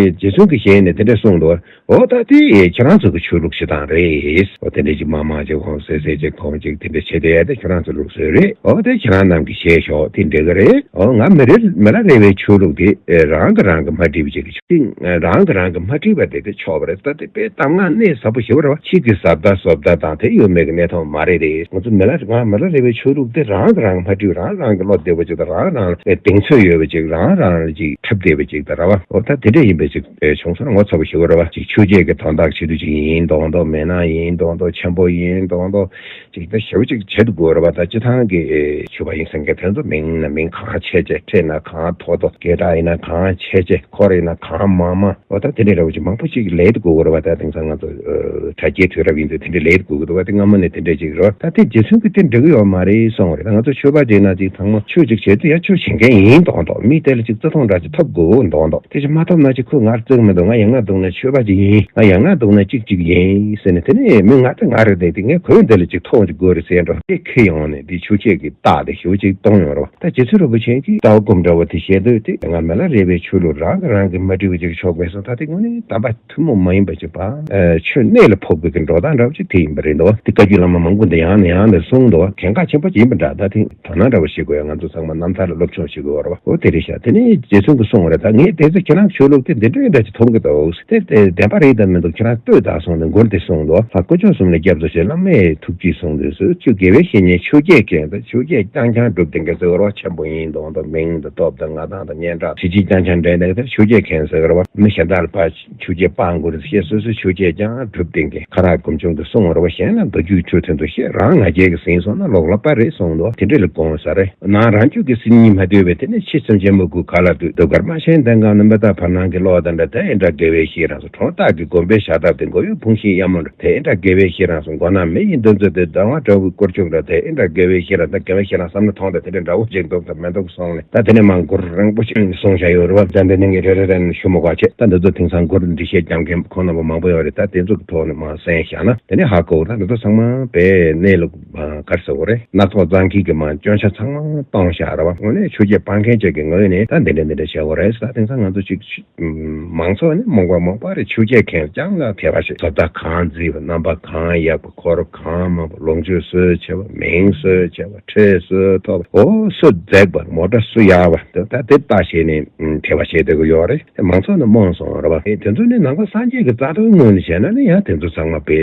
རྗེ་བཙུན་གྱི་ཞལ་ནས་དེ་འདྲ་གསུངས་འདུག་བ། འོ་ད་དེ་ཁྱེད་རང་ཚོ་གི་ཆོས་ལུགས་བྱེད་སྟངས་རེད། འོ་དེ་འདྲ་ཅིག་མ་མང་ཅིག་ཧོང་སེ་སེ་ཅིག་ཁོང་ཅིག་དེ་འདྲ་བྱེད་བསྡད་ཡ་དེ་ཁྱེད་རང་ཚོ་ལུགས་སྲོལ་རེད། འོ་དེ་ཁྱེད་རང་རྣམས་ཀྱིས་བྱས་ཤོག་དེ་འགྲིག་གི་རེད། འོ་ང་མི་རེ་མི་ལ་རས་པའི་ཆོས་ལུགས་དེ་རང་གི་རང་གི་མ་བྲིས་པ་ཅིག་གི་ཆོས་རང་གི་རང་གི་མ་བྲིས་པ་དེ་དེ་ཆོག་པ་རེད། ད་དེ་དཔེ་གཏམ་ངག་གནད་ཟབ་པོ་ཞེ་པོ་རེད་བ། ཕྱིས་ཀྱི་ཟབ་ལྟ་ཟོབ་ལྟ་དང་དེ་ཡོད་མེད་ཀྱི་གནས་སྟངས་མ་རེད་དེ། ང་ཚོ་མི་ལ་ང་མི་ལ་རས་པའི་ཆོས་ལུགས་དེ་རང་གི་རང་མ་བྲིས་རང་རང་གི་བློ་བདེ་བོ་ཅིག་དང་རང་རང་ལ་གདེང་ཚོད་ཡོད་པ་ཅིག་རང་རང་ལ་ཅིག་ཁྲབ་བདེ་བ་ཅིག་དང་ར་བ། འོ་ད་དེ་འདྲ་ཡིན་པའི་ཅིག་བྱུང་སོང་ན་ངོ་ཚ་པོ་ཞེ་པོ་རེད་བ། ཅིག་ཆོས་བརྒྱད་ཀྱི་དོན་དག་ཆེད་དུ་ཅིག་ཡིན་མདོག་མདོག་མེད་ན་ཡིན་མདོག་མདོག་ཆེན་པོ་ཡིན་མདོག་མདོག་ཅིག་ད་ཞེ་པོ་ཅིག་བྱེད་དུ་དགོས་རེད་བ། ད་སྤྱི་བཏང་གི་ཆོས་པ་ཡིན་ཟེར་མཁན་དེ་ཚོ་མིང་ན་མིང་གང་ཆེ་ཆེ་ཁྲིད་ན་གང་མཐོ་མཐོ་སྐད་གྲགས་ཡིན་ན་གང་ཆེ་ཆེ་འཁོར་ཡིན་ན་གང་མང་མང་། འོ་ད་དེ་འདྲའི་ར་བ་ཅིག་མང་པོ་ཅིག་ལས་དུ་དགོས་རེད་བ། ད་དེང་སང་ང་ཚོ་དྲ་རྒྱའི་དུས་རབས་ཡིན་དུས་དེ་འདྲའི་ལས་དུ་དགོས་ཀྱི་འདུག་བ། དེ་སྔ་མོ་ནས་དེ་འདྲའི་ཅིག་རེད་བ། ད་དེ་རྗེ་བཙུན་གྱིས་དེ་འགྲིག་གི་ཡོད་མ་རེད་གསུངས་རེད། ད་ང་ཚོ་ཆོས་པ་ཅིག་ན་ཅིག་ཚང་མ་ཆོས་ཅིག་བྱེད་དུས་ཡ་ཆོས་བྱེད་མཁན་ཡིན་མདོག་མདོག་མི་དེ་ལ་ཅིག་བརྩི་མཐོང་འདྲ་ཅིག་ཐོབ་དགོས་མདོག་མདོག་དེ་ཅིག་མ་ཐོབ་ན་ཅིག་ཁོས་ང་བརྩི་གི་མི་འདུག་ང་ཡང་ང་སྡུག་ན་ཆོས་པ་ཅིག་ཡིན། ང་ཡང་ང་སྡུག་ན་ཅིག་ཅིག་ཡིན་ཟེར་ནས་དེ་ནས་མི་ང་ད་ང་རེད་དེ་དེ་ངས་ཁོས་འདི་ལ་ཅིག་མཐོང་ཅིག་དགོས་རེད་ཟེར་འགྲོ་དེ་ཁེལ་ཡོང་ནས་དེ་ཆོས་བྱེད་ཀྱི་རྟགས་དེ་ཞེ་པོ་ཅིག་སྟོན་ཡོང་རེད་བ། ད་རྗེ་བཙུན་རིན་པོ་ཆེ་གིས་ལྟ་བ་སྒོམ་འདྲ་བོ་དེ་བཤད་དུས་དེ་ང་མི་ལ་རས་པའི་ཆོས་ལུགས་རང་གི་རང་གི་མ་བྲིས་པ་ཅིག་ཆོག་པས་སོ། ད་དེ་དངོས་གནས་དམ་པ་ཐུན་མོང་མ་ཡིན་པ་ཅིག་པ། ཆོས་གནད་ལ་ཕོག་པའི་གི་འགྲོ་སྟངས་འདྲ་བོ་ཅིག་དེ་ཡིན་པ་རེད་འདུག་བ། དེ་བཀའ་བརྒྱུད་བླ་མ་མང་པོ་འདི་ཡང་ནས་ཡང་ནས་གསུངས་འདུག་བ། གལ་འགངས་ཆེན་པོ་ཅིག་ཡིན་པ་འདྲ། ད་དེ་དོ་སྣང་འདྲ་བོ་ཞིག་དགོས་ཡ། ང་ཚོ་ཚང་མ་རྣམ་ཐར་ལ་སློབ་སྦྱོང་ཞིག་དགོས་རེད་བ། འོ་དེ་རེད་ཤག་དེ་ནས་རྗེ་བཙུན་གྱིས་གསུངས་རེད། ད་ངས་དེ་ཚོ་ཁྱེད་རང་ཆོས་ལུགས་དེ་འདི་འདྲ་འདྲ་ཅིག་མཐོང་གི་འདུག་དེ་དེ་བདེན་པ་རེད་དམ་མི་འདུག་ཁྱེད་རང་ལྟོས་དང་གསུངས་ནས་མགུར་དེ་གསུངས་འདུག་ལྷ་དཀོན་མཆོག་གསུམ་ལ་སྐྱབས་སུ་མཆི། བླ་མའི་ཐུགས་རྗེས་བཟུང་དུ་གསོལ། ཆོས་དགེ་བའི་བཤེས་གཉེན་ཆོས་བརྒྱད་མཁན་དང་ཆོས་བརྒྱད་རྐྱང་རྐྱང་སྒྲུབ་བསྡད་མཁན་ཟེར་བ་ཆེན་པོ་ཡིན་མདོག་མདོག་མིང་དང་སྟོབས་དང་མངའ་ཐང་དང་སྙན་གྲགས་གཟི་བརྗིད་རྐྱང་རྐྱང་འདྲེན་བསྡད་མཁན་ཆོས་བརྒྱད་མཁན་ཟེར་བ། མི་གཞན་དག་ལ་ཕར་ཆོས་བརྒྱད་སྤང་དགོས་རེད་ཟེར། སོ་སོའི་ཆོས་བརྒྱད་རྐྱང་སྒྲུབ་བསྡད་མཁན་ཁ་རག་སྒོམ་ཆུང་དུ་གསུངས་པ་རེད་བ། གཞན་ལ་མདོ་རྒྱུད་ཆོས་ཚུལ་དུ་བཤད། རང་ང་རྒྱལ་གྱིས་ཟིན་སོང་ན་ལོག་ལོག་པ་རེད་གསུངས་འདུག་དེ་འདྲ་ལ། དགོངས་ས་རེད། ནང་རང་རྒྱུད་ཀྱི་སེམས་ཉིད་མ་དུལ་བས། དེ་ནི་ཕྱི་སེམས་ཅན་མི་དགོས་ག་ལ་འདུད། གདུགས་དཀར་རྨ་བྱའི་གདན་གང་ནི། མི་རྟག་བར་སྣང་གི་གློག་དང་འདྲ། དེ་ཡི་འདྲ་དགེ་བའི་བཤེས་རབ་སོགས། གྲོང་རྟགས་ཀྱི་དགོན་པའི་ཤ་སྟག་སྟེ། མགོ་ཡུ་ཕུང་ཤིང་གཡབ་མོ་འདྲ། དེ་ཡི་འདྲ་དགེ་བའི་བཤེས་རབ་སོགས། མགོ་ནག་མི་ཡི་འདུ་འཛི་སྟེ། སྡང་བ་དགྲ་བོའི་སྐོར་ཆུང་འདྲ། དེ་ཡི་འདྲ་དགེ་བའི་བཤེས་རབ་དང་། དགེ་བའི་བཤེས་རབ་བསམ་བློ་ཐོངས་ཏེ། དེ་འདྲ་འདྲ་བོ་ཅིག་འདུག་དང་མི་འདུག་སོང་ནས། ད་དེ་ནས་མ་མགུར་རིང་པོ་ཅིག་གསུངས་བཞག་ཡོད་རེད་བ། ད་འདི་ནས་ངས་རེ་རེ་རེ་ནས་ཞུ་མི་དགོས་བྱས། ད་འདི་ཚོ་དེང་སང་མགུར་འབྲི་བཤད་རྒྱག་མཁན་ཁོང་རྣམ་པ་མང་པོ་ཡོད་རེད། ད་དེ་ཚོ་གི་ཐོག་ནས་མར་གསན་བཞག་ན་དེ་ནས་ཧ་གོ། ད་འདི་ཚོ་ཚང་མ་དཔེ་གནས་ལུགས་ག་རེ་ཟེར་དགོས་རེད། སྣ་ཚོགས་རྩ་འགེངས་ཀྱིས་མར་སྐྱོན་ཆ་ཚང་མ་གཏོང་བཞག་རེད་བ། དངོས་གནས་ཆོས་བརྒྱུད་སྤང་མཁན་ཅིག་གི་ངོས་ནས་ད་འདི་འདྲ་འདི་འདྲ་བྱེད་དགོས་རེད་ཟེར། ད་དེང་སང་ང་ཚོ་ཅིག་མང་ཚོགས་ནི་མང་པོ་མང་པོ་རེད། ཆོས་བརྒྱུད་མཁན་རྐྱང་ལ་དད་པ་བྱེད། བཟོ་ལྟ་གང་མཛེས་པ། རྣམ་པ་གང་ཡག་པ། འཁོར་གང་མང་པོ། ལོངས་སྤྱོད་སུ་ཆེ་བ། མིང་སུ་ཆེ་བ། ཁྲི་སུ་མཐོ་བ། འོ་སུ་མཛེས་པ། མོ་ཊ་སུ་ཡག་པ། ད་ད་དེ་ལྟ་བྱས་ནས་དད་པ་བྱེད་བསྡད་ཀྱི་ཡོད་རེད། དེ་མང་ཚོགས་ནི་རྨོངས་སོང་རེད་བ། དེ་ཚོ་ནི་ནང་པ་སངས་རྒྱས་ཀྱི་རྩ་དོན་ངོས་ནས་བྱས་ན་ནི་ཡང་དེ་ཚོ་ཚང་མ་དཔེ་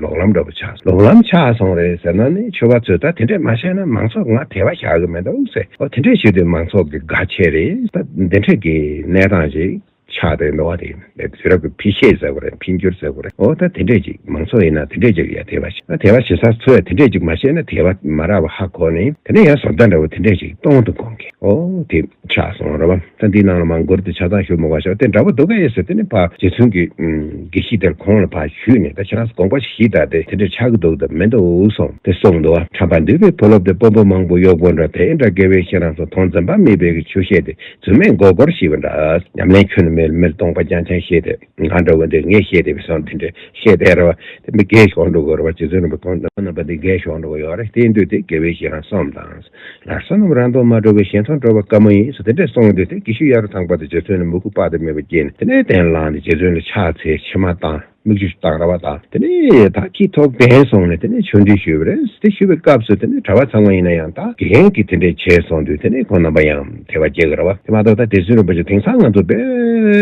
ལོག་ལམ་འདྲ་པོ་ཆགས། ལོག་ལམ་ཆགས་སོང་རེད་ཟེར་ན་ནི་ཆོས་པ་ཚོས་ད་དེ་འདྲས་མ་བྱས་ན་མང་ཚོགས་ང་དད་པ་བཞག་གི་མི་འདུག་ཟེར། འོ་དེ་འདྲས་བྱེད་དུས་མང་ཚོགས་ཀྱི་དགའ་ཆེ་རེད། ད་འདི་འདྲས་ཀྱི་གནས་སྟངས་ཤིག་ཆགས་བསྡད་འདུག་བ། དེ་ཡིན་དུས་རབས་ཀྱི་འཕེལ་ཤེས་ཟེར་དགོས་རེད། འཕེལ་འགྱུར་ཟེར་དགོས་རེད། འོ་ད་དེ་འདྲས་ཅིག་མང་ཚོགས་ཡིན་ན་དེ་འདྲས་ཅིག་ཡ་དད་པ་བྱེད། ད་དད་པ་བྱེད་ས་ཚོས་དེ་འདྲས་ཅིག་མ་བྱས་ན་དད་པ་མ་རག་པ་ཧ་གོ་ནས། དེ་ནས་ཡང་བཟོ་ལྟ་འདྲ་བོ་དེ་འདྲས་ཅིག་གཏོང་དུ་དགོངས་མཁན། འོ་དེ་ཆགས་སོང་རེད་བ། ད་འདི་ནང་ལ་མ་མགུར་དུ་ཆ་ཚང་ཞུ་མི་དགོས་ཤག་དེ་འདྲ་པོ་འདུག་ག་ཡོད་ཟེར། དེ་ནི་ཕ་རྗེ་བཙུན་གྱི་ཨུམ་དགེ་བཤེས་དེར་ཁོང་ལ་ཕར་ཞུས་ནས། ད་ཁྱེད་རང་ཚོ་དགོངས་པ་ཞིག་གཞི་བདག་དེ་དེ་འདྲ་ཆགས་ཀྱི་འདུག་དང་མི་འདུག་གསུངས་ཏེ་གསུངས་འདུག་བ། ཁྲམ་པ་འདུས་པའི་བུ་སློབ་དེ། དཔོན་པོ་མང་པོ་གཡོག་པོ་འདྲ། དེ་འདྲ་དགེ་བའི་བཤེས་རབ་སོགས། མཐོང་འཛེམ་པ་མེད་པའི་ཆོས་བཤད་དེ། རྫུན་མས་མགོ་སྐོར་བྱས་པ་འདྲ། ཉམས་ལེན་ཁྱོན་ནས་མེད། མིར་སྟོང་པ་རྐྱང་རྐྱང་བཤད་དེ། ང་འདྲ་བོ་འདི་ངས་བཤད་བསྡད་པའི་བཟོ་འདི་འདྲ་བཤད་བསྡད་རེད་བ། དེ་མི་རྒས་ཤོར་འགྲོ་གི་རེད་བ། རྗེ་བཙུན་རིན་པོ་ཆེ་ཁོང་རྣམ་པ་འདི་རྒས་ཤོར་འགྲོ་གི་ཡོད་རེད། དེ་ཡིན་དུས་དེ་དགེ་བའི་བཤེས་རབ་གསུམ་དང་། ལར་བསོད་ནམས་རང་དོན་མ་གྲུབ་པས། གཞན་དོན་གྲུབ་པ་དཀའ་མོ་ཡིན་ཟེར། དེ་འདྲས་གསུངས་དུས་དེ་དགེ་བཤེས་གཡའ་རུ་ཐང་པ་དེ་རྗེ་བཙུན་ལ་མོས་གུས་དཔག་ཏུ་མེད་པ་སྐྱེས་ནས། དེ་ནས་གདན་ལངས་ཏེ་རྗེ་བཙུན་ལ་ཕྱག་འཚལ། མཆི་མ་བཏང་། མིག་ཆུ་བཏང་ར་བ་དང་། དེ་ནས་ད་ཁྱི་ཐོག་གདན་སོང་ནས་དེ་ནས་ཆོས་འབྲེལ་ཞུས་པ་རེད། དེ་ཞུས་པའི་སྐབས་སུ་དེ་ནས་གྲྭ་པ་ཚང་མ་ཡིན་ན་ཡང་ད་དགེ་རྒན་གྱིས་དེ་འདྲས་བྱས་སོང་དུས་དེ་ནས་ཁོང་རྣམ་པ་ཡང་དད་པ་སྐྱེ་གི་ར་བ། དེ་མ་གཏོགས་ད་རྗེ་བཙུན་རིན་པོ་ཆེ་དེང་སང་ང་ཚོ་དཔེ་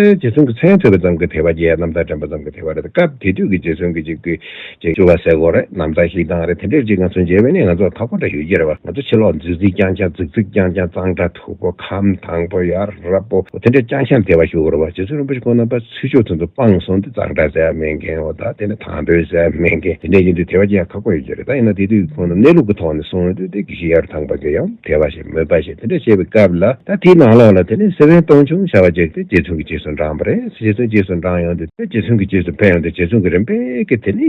རྗེ་བཙུན་གྱི་མཚན་ཐོས་པ་ཙམ་གྱིས་དད་པ་སྐྱེ་ཡ། རྣམ་ཐར་དྲན་པ་ཙམ་གྱིས་དད་པ་རེད། སྐབས་དེ་དུས་ཀྱི་རྗེ་བཙུན་གྱི་ཅིག་གི་ཅིག་སྤྱོད་པ་ཟེར་དགོས་རེད། ནམ་ཟླ་ཞིག་དང་རེད། དེ་འདྲས་ཅིག་ང་ཚོ་མཇལ་བས་ནས་ང་ཚོ་ཐག་པ་འདྲ་ཡོད་ཀྱི་རེད་བ། ང་ཚོ་ཕྱི་ལོགས་རྫིག་རྫིག་རྐྱང་རྐྱང་རྫིག་རྫིག་རྐྱང་རྐྱང་གཙང་སྦྲ་མཐུག་པོ་ཁམས་དྭངས་པོ་ཡ་རབས་པོ་དེ་འདྲས་རྐྱང་རྐྱང་དད་པ་ཞུ་དགོས་རེད་བ། རྗེ་བཙུན་རིན་པོ་ཆེ་ཁོང་རྣམ་པ་ཚུལ་འཆོས་དེ་ཚོ་སྤངས་སོང་དུས་གཙང་སྦྲ་ཟེར་ཡ་མེད་མཁན། འོ་ད་དེ་ནས་དང་པོའི་ཟེར་ཡ་མེད་མཁན། དེ་འདྲས་ཡིན་དུས་དད་པ་སྐྱེ་ཡ་ཁག་པོ་ཡོད་ཀྱི་རེད། ད་ཡིན་ན་དེ་དུས་ཁོང་རྣམས་གནས་ལུགས་ཀྱི་ཐོག་ནས་གསུངས་ཡོང་དུས་དེ་དགེ་བཤེས་གཡའ་རུ་ཐང་པ་གིས་ཡང་དད་པ་བྱེད། མོས་པ་བྱེད། དེ་འདྲ་བྱེད་པའི་སྐབས་ལ་ད་དེའི་ནང་ལོགས་ལ་དེ་ནས་སེ་བན་སྟོང་ཆུང་བྱ་བ་ཅིག་དེ་རྗེ་བཙུན་གྱི་རྗེས་སུ་འབྲངས་པ་རེད། རྗེ་བཙུན་རྗེས་སུ་འབྲངས་ཡོང་དུས་དེ་རྗེ་བཙུན་གྱི་རྗེས་སུ་ཕེབས་ཡོང་དུས་རྗེ་བཙུན་གྱི་རིམ་པས་ཀྱིས་དེ་ནས་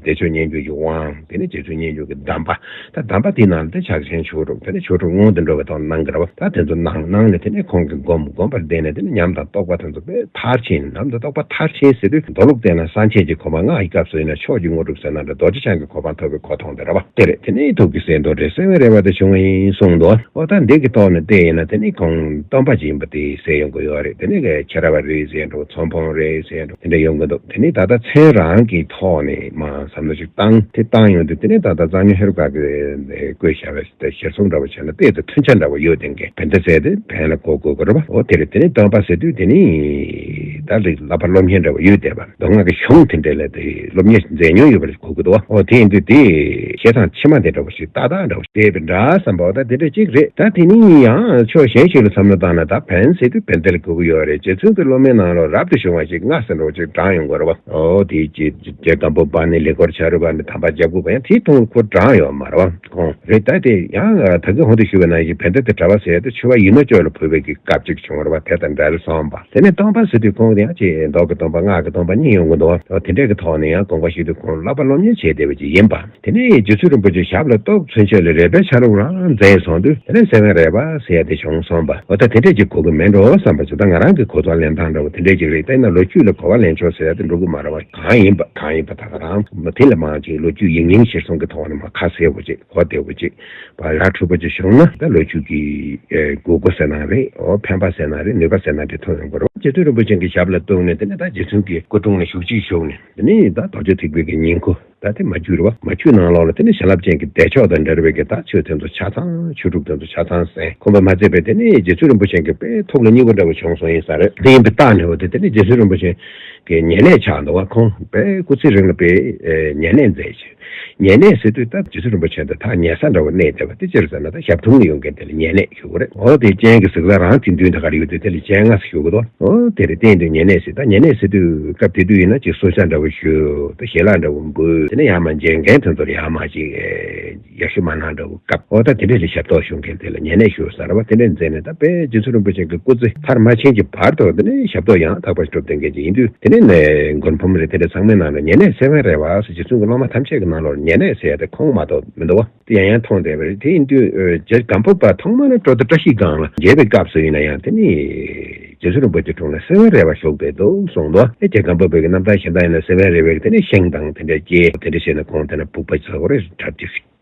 བདེ་མཆོག་སྙན་བརྒྱུད་ཀྱི་དབང་། དེ་ནས་རྗེ་བཙུན་སྙན་བརྒྱུད་ཀྱི་གདམས་པ། ད་གདམས་པ་དེའི་ནང་ལ་དེ་ཕྱག་ཆེན་ཆོས་དྲུག་དེ་ནས་ཆོས་དྲུག་སྔོན་དུ་འགྲོ་བའི་ཐོག་གནང་གི་རེད་བ། ད་དེ་ཚོ་གནང་གནང་ནས་དེ་ནས་ཁོང་གིས་སྒོམ་སྒོམ་པར་བསྡད་ནས་དེ་ནས་ཉམས་དང་རྟོགས་པ་དེ་ཚོ་དཔེ་མཐར་ཕྱིན། ཉམས་དང་རྟོགས་པ་མཐར་ཕྱིན་ཟེར་དུས་མདོ་ལུགས་བལྟས་ན་སངས་རྒྱས་ཀྱི་གོ་འཕང་ལྔ་ཡི་སྐབས་སུ་ཡིན་ན་མཆོག་གི་དངོས་གྲུབ་ཟེར་ན་འདྲ། རྡོ་རྗེ་འཆང་གི་གོ་འཕང་ཐོབ་པའི་གོ་མཐོང་དེ་རེད་བ། དེ་རེད། དེ་ནས་ཐུགས་ཀྱི་གསལ་མདོག་འདྲེས། སེམས་རེ་བ་དེ་བྱུང་བ་ཡིན་གསུངས་འདུག་འོ་ད་འདི་གི་ཐོག་ནས་བལྟས་ཡིན་ན་དེ་ནི་ཁོང་སྟོན་པ་ཅིག་ཡིན་པ་དེ་གསལ་ཡོང་གི་ཡོད་རེད། དེ་ནི་ཁྱེད་ར་བ་རེད་ཟེར་འགྲོ། ཚོང་དཔོན་རེད་ཟེར་འགྲོ། དེ་འདྲ་ཡོང་གི་འདུག་དེ་ནི་ད་ལྟ་མཚན་རང་གི་ཐོག་ནས་མ་བསམ་བློ་ཞིག་བཏང་། དེ་བཏང་ཡོང་དུས་དེ་ནི་ད་ལྟ་གཙང་སྨྱོན་ཧེ་རུ་ཀ་གི་བཀོད་བཞག་པའི་དེ་ཞལ་གསུང་འདྲ་བོ་བྱས་ན་ཏོག་ཙམ་མཐུན་ཆ་འདྲ་བོ་ཡོད། དེ་འགས་བན་དེ་ཟེར་དེ་བན་ལ་གོ་དགོས་ཀྱི་རེད་བ། འོ་དེ་རེད། དེ་ནི་སྟོན་པ་ཟེར་དུས་དེ་ནི་ད་རེས་བསླབ་པ་སློབ་གཉེར་འདྲ་བོ་ཡོད་བསྡད་པ། མདོ་སྔགས་ཀྱི་གཞུང་དེ་འདྲ་ལ་དེ་སློབ་གཉེར་མཛད་མྱོང་ཡོད་པ་རེད། གོ་གི་འདུག་འོ་དེ་ཡིན་དུས་དེ་བཤད་སྟངས་ཕྱི་མ་དེ་འདྲ་བོ་ཞིག་ཏག་ཏག་འདྲ་བོ་བྱས་པ་འདྲ་བསམ་པ། འོ་ད་དེ་འདྲ་གཅིག་རེད། ད་དེ་ནི་ཡང་ཕྱོགས་གཞན་ཞིག་ལ་བསམ་བློ་བཏང་ན་ད་བན་ཟེར་དུས་བན་དེ་ལ་གོ་གི་ཡོད་རེད། རྗེ་བཙུན་གྱི་སློབ་མའི་ནང་ལ་རབ་ཏུ་བྱུང་བ་ཞིག་ལྔ་ཟེར་འདྲ་བོ་ཅིག་བགྲངས་ཡོང་གི་རེད་བ། འོ་དེ་རྗེ་རྗེ་སྒམ་པོ་པ་ཎི། ལེགས་སྐོར་བྱ་རོག་པ་ཎི། དམ་པ་རྒྱལ་པོ་པ། ཡང་དེའི་ཐོག་ཁོ་བགྲངས་ཡོད་མ་རེད་བ། ཁོང་རེད། ད་དེ་ཡང་ད་གིན་ཧོན་དུ་ཞུ་བའི་ནང་བཞིན་བན་དེ་དེ་གྲྭ་པ་ཟེར་དུས་ཆོས་པ་ཡིན་ནོ་ཅོག་ལ་བུད་པའི་གི་སྐབས་ཅིག་བྱུང་བ་རེད་བ། དེ་དང་འབྲེལ་སོང་བ། དེ་ནས་སྟོན་པ་ཟེར་དུས་ཁོང་དེ་ཡང་ཅིག་མདོ་གི་སྟོན་པ་སྔགས་ཀྱི་སྟོན་པ་གཉིས་ཡོང་གི་འདུག་དེ་འདྲས་ཀྱི་ཐོག་ནས་ཡང་དགོངས་པ་ཞུས་དུས་ཁོང་བསླབ་པ་སློབ་གཉེར་བྱས་བསྡད་པ་ཅིག་ཡིན་པ། དེ་ནས་རྗེ་བཙུན་རིན་པོ་ཆེ་ཞབས་ལ་གཏུགས། ཚུན་ཆད་ལ་རས་པའི་ཆ་ལུགས་རང་མཛད་སོང་དུས་དེ་ནས་སེ་བན་རས་པ་ཟེར་ཡ་དེ་བྱུང་སོང་བ། འོ་ད་དེ་འདྲས་ཅིག་གོ་གི་མེད་འགྲོ་བསམ་པ་ཅིག་ད་ང་རང་གི་གོ་རྟོགས་ལེན་སྟངས་འདྲ་བོ་དེ་འདྲས་ཅིག་རེད། དེས་ན་ལོ་རྒྱུས་ལ་གོ་བ་ལེན་ཆོག་ཟེར་ཡ་དེ་འགྲོ་གི་མ་རེད་བ། གང་ཡིན་པ་གང་ཡིན་པ་ད་ག་རང་མ་དེ་ལས་མང་ཅིག་ལོ་རྒྱུས་ཡིག་རྙིང་གཞིར་བཟུང་གི་ཐོག་ནས་མ་ཁ་གསལ་བོ་ཅིག་གོ་བདེ་བོ་ཅིག་བ་ཡ་འཁྲུལ་པོ་ཅིག་བྱུང་ན་ད་ལོ་རྒྱུས་ཀྱི་ཨེ་དགོས་མཁོ་ཟེར་ན་རེད། འོ་ཕན་པ་ཟེར་ན་རེད། ནུས་པ་ཟེར་ན་འདྲ་ཐོན་ཡོང་གི་རེད། རྗེ་བཙུན་རིན་པོ་ཆེ་གི་ཞབས་ལ་གཏུགས་ནས་དེ་ནས་ད་རྗེ་བཙུན་གྱི་སྐུ་དྲུང་ལ་བཞུགས་གཅིག་བཞུགས་ནས་དེ་ནས་ད་རྡོ་རྗེ་ཐེག་པའི་གི་ཉིང་ཁུ་ད་དེ་མ་རྒྱུད་རེད་བ། མ་རྒྱུད་ནང་ལོགས་ལ་དེ་ནས་བྱིན་རླབས་ཅན་གྱི་བདེ་མཆོག་དང་འབྲེལ་བའི་གི་ད་ཆོས་དེ་ཚོ་ཆ་ཚང་། ཆོས་དྲུག་དེ་ཚོ་ཆ་ཚང་གསན། ཁོམ་པ་མ་ཚད་པའི་དེ་ནས་རྗེ་བཙུན་རིན་པོ་ཆེ་གི་དཔེ་ཐུགས་ལ་མཉེས་པོ་འདྲ་བོ་བྱུང་སོང་ཡིན་ས་རེད། དེ་ཡིན་པའི་རྟགས་འདྲ་བོ་དེ་དེ་ནས་རྗེ་བཙུན་རིན་པོ་ཆེ་གི་ཉེ་གནས་ཆགས་འདུག་བ། ཁོང་དཔེ་སྐུ་ཚེ་རིང་ལ་དཔེ་ཉེ་གནས་མཛད་ཅིང་། ཉེ་གནས་ཟེར་དུས་ད་རྗེ་བཙུན་རིན་པོ་ཆེ་འདི་ཐག་ཉེ་ས་འདྲ་བོ་གནས་བསྡད་པ་དེ་ཅི་རེད་ཟེར་ན་ད་ཞབས་དྲུང་ལ་ཡོང་མཁན་དེ་ལ་ཉེ་གནས་ཞུ་གི་རེད། འོ་དེ་སྤྱན་གྱི་གཟིགས་ས་རང་དེ་མདུན་དེ་ག་རེ་ཡོད་དུས་དེ་ལ་སྤྱན་སྔ་ས་ཞུ་གི་འདུག་འོ་དེ་རེད། བསྟན་དུས་ཉེ་གནས་ཟེར། ད་ཉེ་གནས་ཟེར་དུས་སྐབས་དེ་དུས་ཡིན་ན་ཅིག་གསོལ་ཇ་འདྲ་བོ་ཞུ། ད་ཞལ་ལག་འདྲ་བོ་འབུལ། དེ་ནས་ཡར་མར་མཇལ་མཁན་དེ་ཚོར་ཡར་མར་ཅིག་ཡར་ཞུ་མ་གནང་འདྲ་བོ་སྐབས། འོ་ད་དེ་འདྲས་ལ་ཞབས་ཏོག་ཞུ་མཁན་དེ་ལ་ཉེ་གནས་ཞུ་ཟེར་བ་དེ་འདྲས་མཛད་ནས། ད་དཔེ་རྗེ་བཙུན་རིན་པོ་ཆེ་གི་སྐུ་ཚེ་མཐར་མ་ཕྱིན་གྱི་བར་དུ་དེ་ནས་ཞབས་ཏོག་ཡང་དག་པ་སྒྲུབ་བསྡད་མཁན་ཅིག་ཡིན་དུས། དེ་ནས་ནས་མགོན་ཕོ་མོ་རེད། དེ་འདྲས་ཚང་མའི་ནང་ལ་ཉེ་གནས་སེ་བན་རེ་བ་ཟེར། རྗེ་བཙུན་གྱི་སློབ་མ་ཐམས་ཅད་ཀྱི་ནང་ལོགས་ཉེ་གནས་ཟེར་ཡ་དེ་ཁོང་མ་གཏོགས་མི་འདུག་བ། དེ་ཡང་ཡང་མཐོང་བསྡད་པ་རེད། དེ་ཡིན་དུས་ཨ་རྗེ་སྒམ་པོ་པ་ཐོག་མ་ནས་ཀྲོ་དྷ་བཀྲ་ཤིས་སྒང་ལ་མཇལ་བའི་སྐབས་སུ་ཡིན་ན་ཡང་། དེ་ནི་རྗེ་བཙུན་རིན་པོ་ཆེ་དྲུང་ནས་སེ་བན་རེ་བ་བཞུགས་བསྡད་འདུག་གསུངས་འདུག་ཨེ་རྗེ་སྒམ་པོ་པའི་གི་རྣམ་ཐར་གཞན་དག་ཡིན་ན་སེ་བན་རེ་བའི་གི་དེ་ནི་ཤིང་དང་དེ་འདྲ་སྐྱེས། དེ་འདྲ་བྱས་ནས་ཁོང་དེ་ན་ཕུག་པ་ཚ་བོ་རེ་གྲྭ་